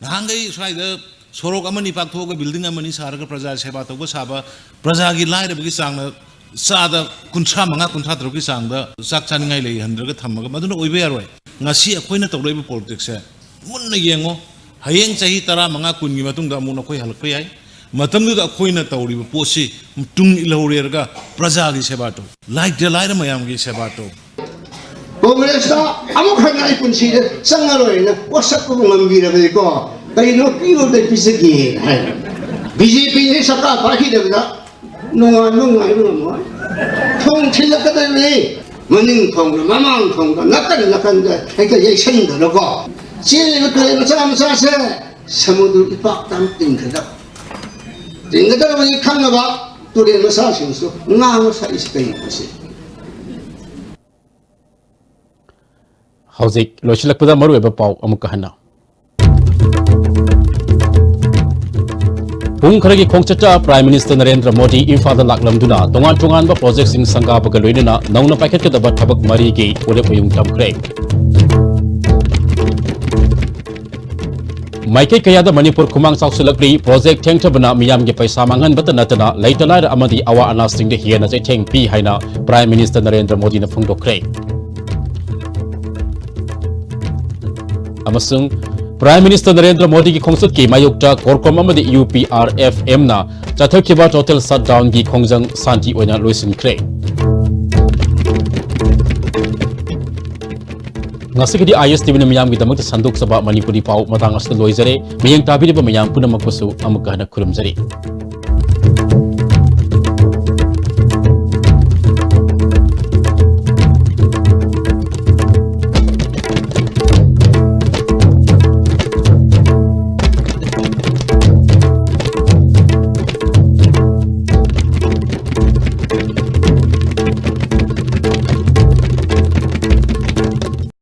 ꯅꯍꯥꯟꯈꯩ ꯁ꯭ꯋꯥꯏꯗ ꯁꯣꯔꯣꯛ ꯑꯃꯅꯤ ꯄꯥꯛꯊꯣꯛꯑꯒ building ꯑꯃꯅꯤ ꯁꯥꯔꯒ ꯄ꯭ꯔꯖꯥ ꯁꯦꯕꯥ ꯇꯧꯕ ꯁꯥꯕ, ꯄ꯭ꯔꯖꯥꯒꯤ ꯂꯥꯏꯔꯕꯒꯤ ꯆꯥꯡꯅ ꯆꯥꯗ ꯀꯨꯟꯊ꯭ꯔꯥ ꯃꯉꯥ, ꯀꯨꯟꯊ꯭ꯔꯥ ꯇꯔꯨꯛꯀꯤ ꯆꯥꯡꯗ ꯆꯥꯛ ꯆꯥꯅꯤꯡꯉꯥꯏ ꯂꯩꯍꯟꯗ꯭ꯔꯒ ꯊꯝꯃꯒ ꯃꯗꯨꯅ ꯑꯣꯏꯕ ꯌꯥꯔꯣꯏ꯫ ꯉꯁꯤ ꯑꯩꯈꯣꯏꯅ ꯇꯧꯔꯛꯏꯕ politicsꯁꯦ ꯃꯨꯟꯅ ꯌꯦꯡꯉꯣ꯫ ꯍꯌꯦꯡ ꯆꯍꯤ ꯇꯔꯥꯃꯉꯥ, ꯀꯨꯟꯒꯤ ꯃꯇꯨꯡꯗ ꯑꯃꯨꯛ ꯅꯈꯣꯏ ꯍꯜꯂꯛꯄ ꯌꯥꯏ꯫ ꯃꯇꯝꯗꯨꯗ ꯑꯩꯈꯣꯏꯅ ꯇꯧꯔꯤꯕ ꯄꯣꯠꯁꯤ ꯇꯨꯡ ꯏꯜꯍꯧꯔꯦꯔꯒ ꯄ꯭ꯔꯖꯥꯒꯤ ꯁꯦꯕꯥ ꯇꯧ, ꯂꯥꯏꯔ ꯂꯥꯏꯔ ꯃꯌꯥꯝꯒꯤ ꯁꯦꯕꯥ ꯇꯧ꯫ ꯀꯣꯡꯒ꯭ꯔꯦꯁꯇ ꯑꯃꯨꯛ ꯍꯟꯅ ꯑꯩ ꯄꯨꯟꯁꯤꯗ ꯆꯪꯉꯔꯣꯏꯅ ꯋꯥꯁꯛꯄꯕꯨ ꯉꯝꯕꯤꯔꯕꯗꯤꯀꯣ, ꯀꯩꯅꯣ ꯄꯤꯔꯨꯕꯗ ꯄꯤꯖꯒꯦꯅ ꯍꯥꯏ꯫ ꯕꯤ ꯖꯦ ꯄꯤꯅ ꯁꯔꯀꯥꯔ ꯄꯥꯏꯈꯤꯗꯕꯗ ꯅꯨꯡꯉꯥꯏꯕ ꯉꯥꯏꯕ ꯉꯝꯃꯣꯏ꯫ ꯊꯣꯡ ꯊꯤꯜꯂꯛꯀꯗꯕꯅꯤ꯫ ꯃꯅꯤꯡ ꯊꯣꯡꯗ, ꯃꯃꯥꯡ ꯊꯣꯡꯗ, ꯅꯥꯀꯟ ꯅꯥꯀꯟꯗ ꯍꯦꯛꯇ ꯌꯩꯁꯟꯗꯅꯀꯣ꯫ ꯆꯦꯜꯂꯤꯕ ꯇꯨꯔꯦꯜ ꯃꯆꯥ ꯃꯆꯥꯁꯦ ꯁꯃꯨꯗ꯭ꯔ ꯏꯄꯥꯛꯇ ꯑꯃ ꯇꯤꯡꯒꯗꯕ꯫ ꯇꯤꯡꯒꯗꯕꯅꯤ ꯈꯪꯅꯕ ꯇꯨꯔꯦꯜ ꯃꯆꯥꯁꯤꯡꯁꯨ ꯉꯥ ꯃꯆꯥ ꯏꯁꯤꯡ ꯀꯩ ꯃꯁꯤ꯫ ꯍꯧꯖꯤꯛ ꯂꯣꯏꯁꯤꯜꯂꯛꯄꯗ ꯃꯔꯨꯑꯣꯏꯕ ꯄꯥꯎ ꯑꯃꯨꯛꯀ ꯍꯟꯅ꯫ ꯄꯨꯡ ꯈꯔꯒꯤ ꯈꯣꯡꯆꯠꯇ Prime Minister ꯅꯔꯦꯟꯗ꯭ꯔ ꯃꯣꯗꯤ ꯏꯝꯐꯥꯜꯗ ꯂꯥꯛꯂꯝꯗꯨꯅ ꯇꯣꯉꯥꯟ ꯇꯣꯉꯥꯟꯕ projectꯁꯤꯡ ꯁꯪꯒꯥꯕꯒ ꯂꯣꯏꯅꯅ ꯅꯧꯅ ꯄꯥꯏꯈꯠꯀꯗꯕ ꯊꯕꯛ ꯃꯔꯤꯒꯤ ꯋꯥꯔꯦꯞ ꯃꯌꯨꯝ ꯊꯝꯈ꯭ꯔꯦ꯫ ꯃꯥꯏꯀꯩ ꯀꯌꯥꯗ ꯃꯅꯤꯄꯨꯔ ꯈꯨꯃꯥꯡ ꯆꯥꯎꯁꯤꯜꯂꯛꯂꯤ꯫ Project ꯊꯦꯡꯊꯕꯅ ꯃꯤꯌꯥꯝꯒꯤ ꯄꯩꯁꯥ ꯃꯥꯡꯍꯟꯕꯇ ꯅꯠꯇꯅ ꯂꯩꯇ ꯂꯥꯏꯔ ꯑꯃꯗꯤ ꯑꯋꯥ ꯑꯅꯥꯁꯤꯡꯗ ꯍꯦꯟꯅ ꯆꯩꯊꯦꯡ ꯄꯤ ꯍꯥꯏꯅ Prime Minister ꯅꯔꯦꯟꯗ꯭ꯔ ꯃꯣꯗꯤꯅ ꯐꯣꯡꯗꯣꯛꯈ꯭ꯔꯦ꯫ ꯑꯃꯁꯨꯡ Prime Minister ꯅꯔꯦꯟꯗ꯭ꯔ ꯃꯣꯗꯤꯒꯤ ꯈꯣꯡꯆꯠꯀꯤ ꯃꯥꯌꯣꯛꯇ CORCOM ꯑꯃꯗꯤ UPRFMꯅ ꯆꯠꯊꯈꯤꯕ total shutdownꯒꯤ ꯈꯣꯡꯖꯪ ꯁꯥꯟꯇꯤ ꯑꯣꯏꯅ ꯂꯣꯏꯁꯤꯟꯈ꯭ꯔꯦ꯫ ꯉꯁꯤꯒꯤꯗꯤ ISTVꯅ ꯃꯤꯌꯥꯝꯒꯤꯗꯃꯛꯇ ꯁꯟꯗꯣꯛꯆꯕ ꯃꯅꯤꯄꯨꯔꯤ ꯄꯥꯎ ꯃꯇꯥꯡ ꯑꯁꯤꯗ ꯂꯣꯏꯖꯔꯦ꯫ ꯃꯤꯠꯌꯦꯡ ꯇꯥꯕꯤꯔꯤꯕ ꯃꯌꯥꯝ ꯄꯨꯝꯅꯃꯛꯄꯨꯁꯨ ꯑꯃꯨꯛꯀ ꯍꯟꯅ ꯈꯨꯔꯨꯝꯖꯔꯤ꯫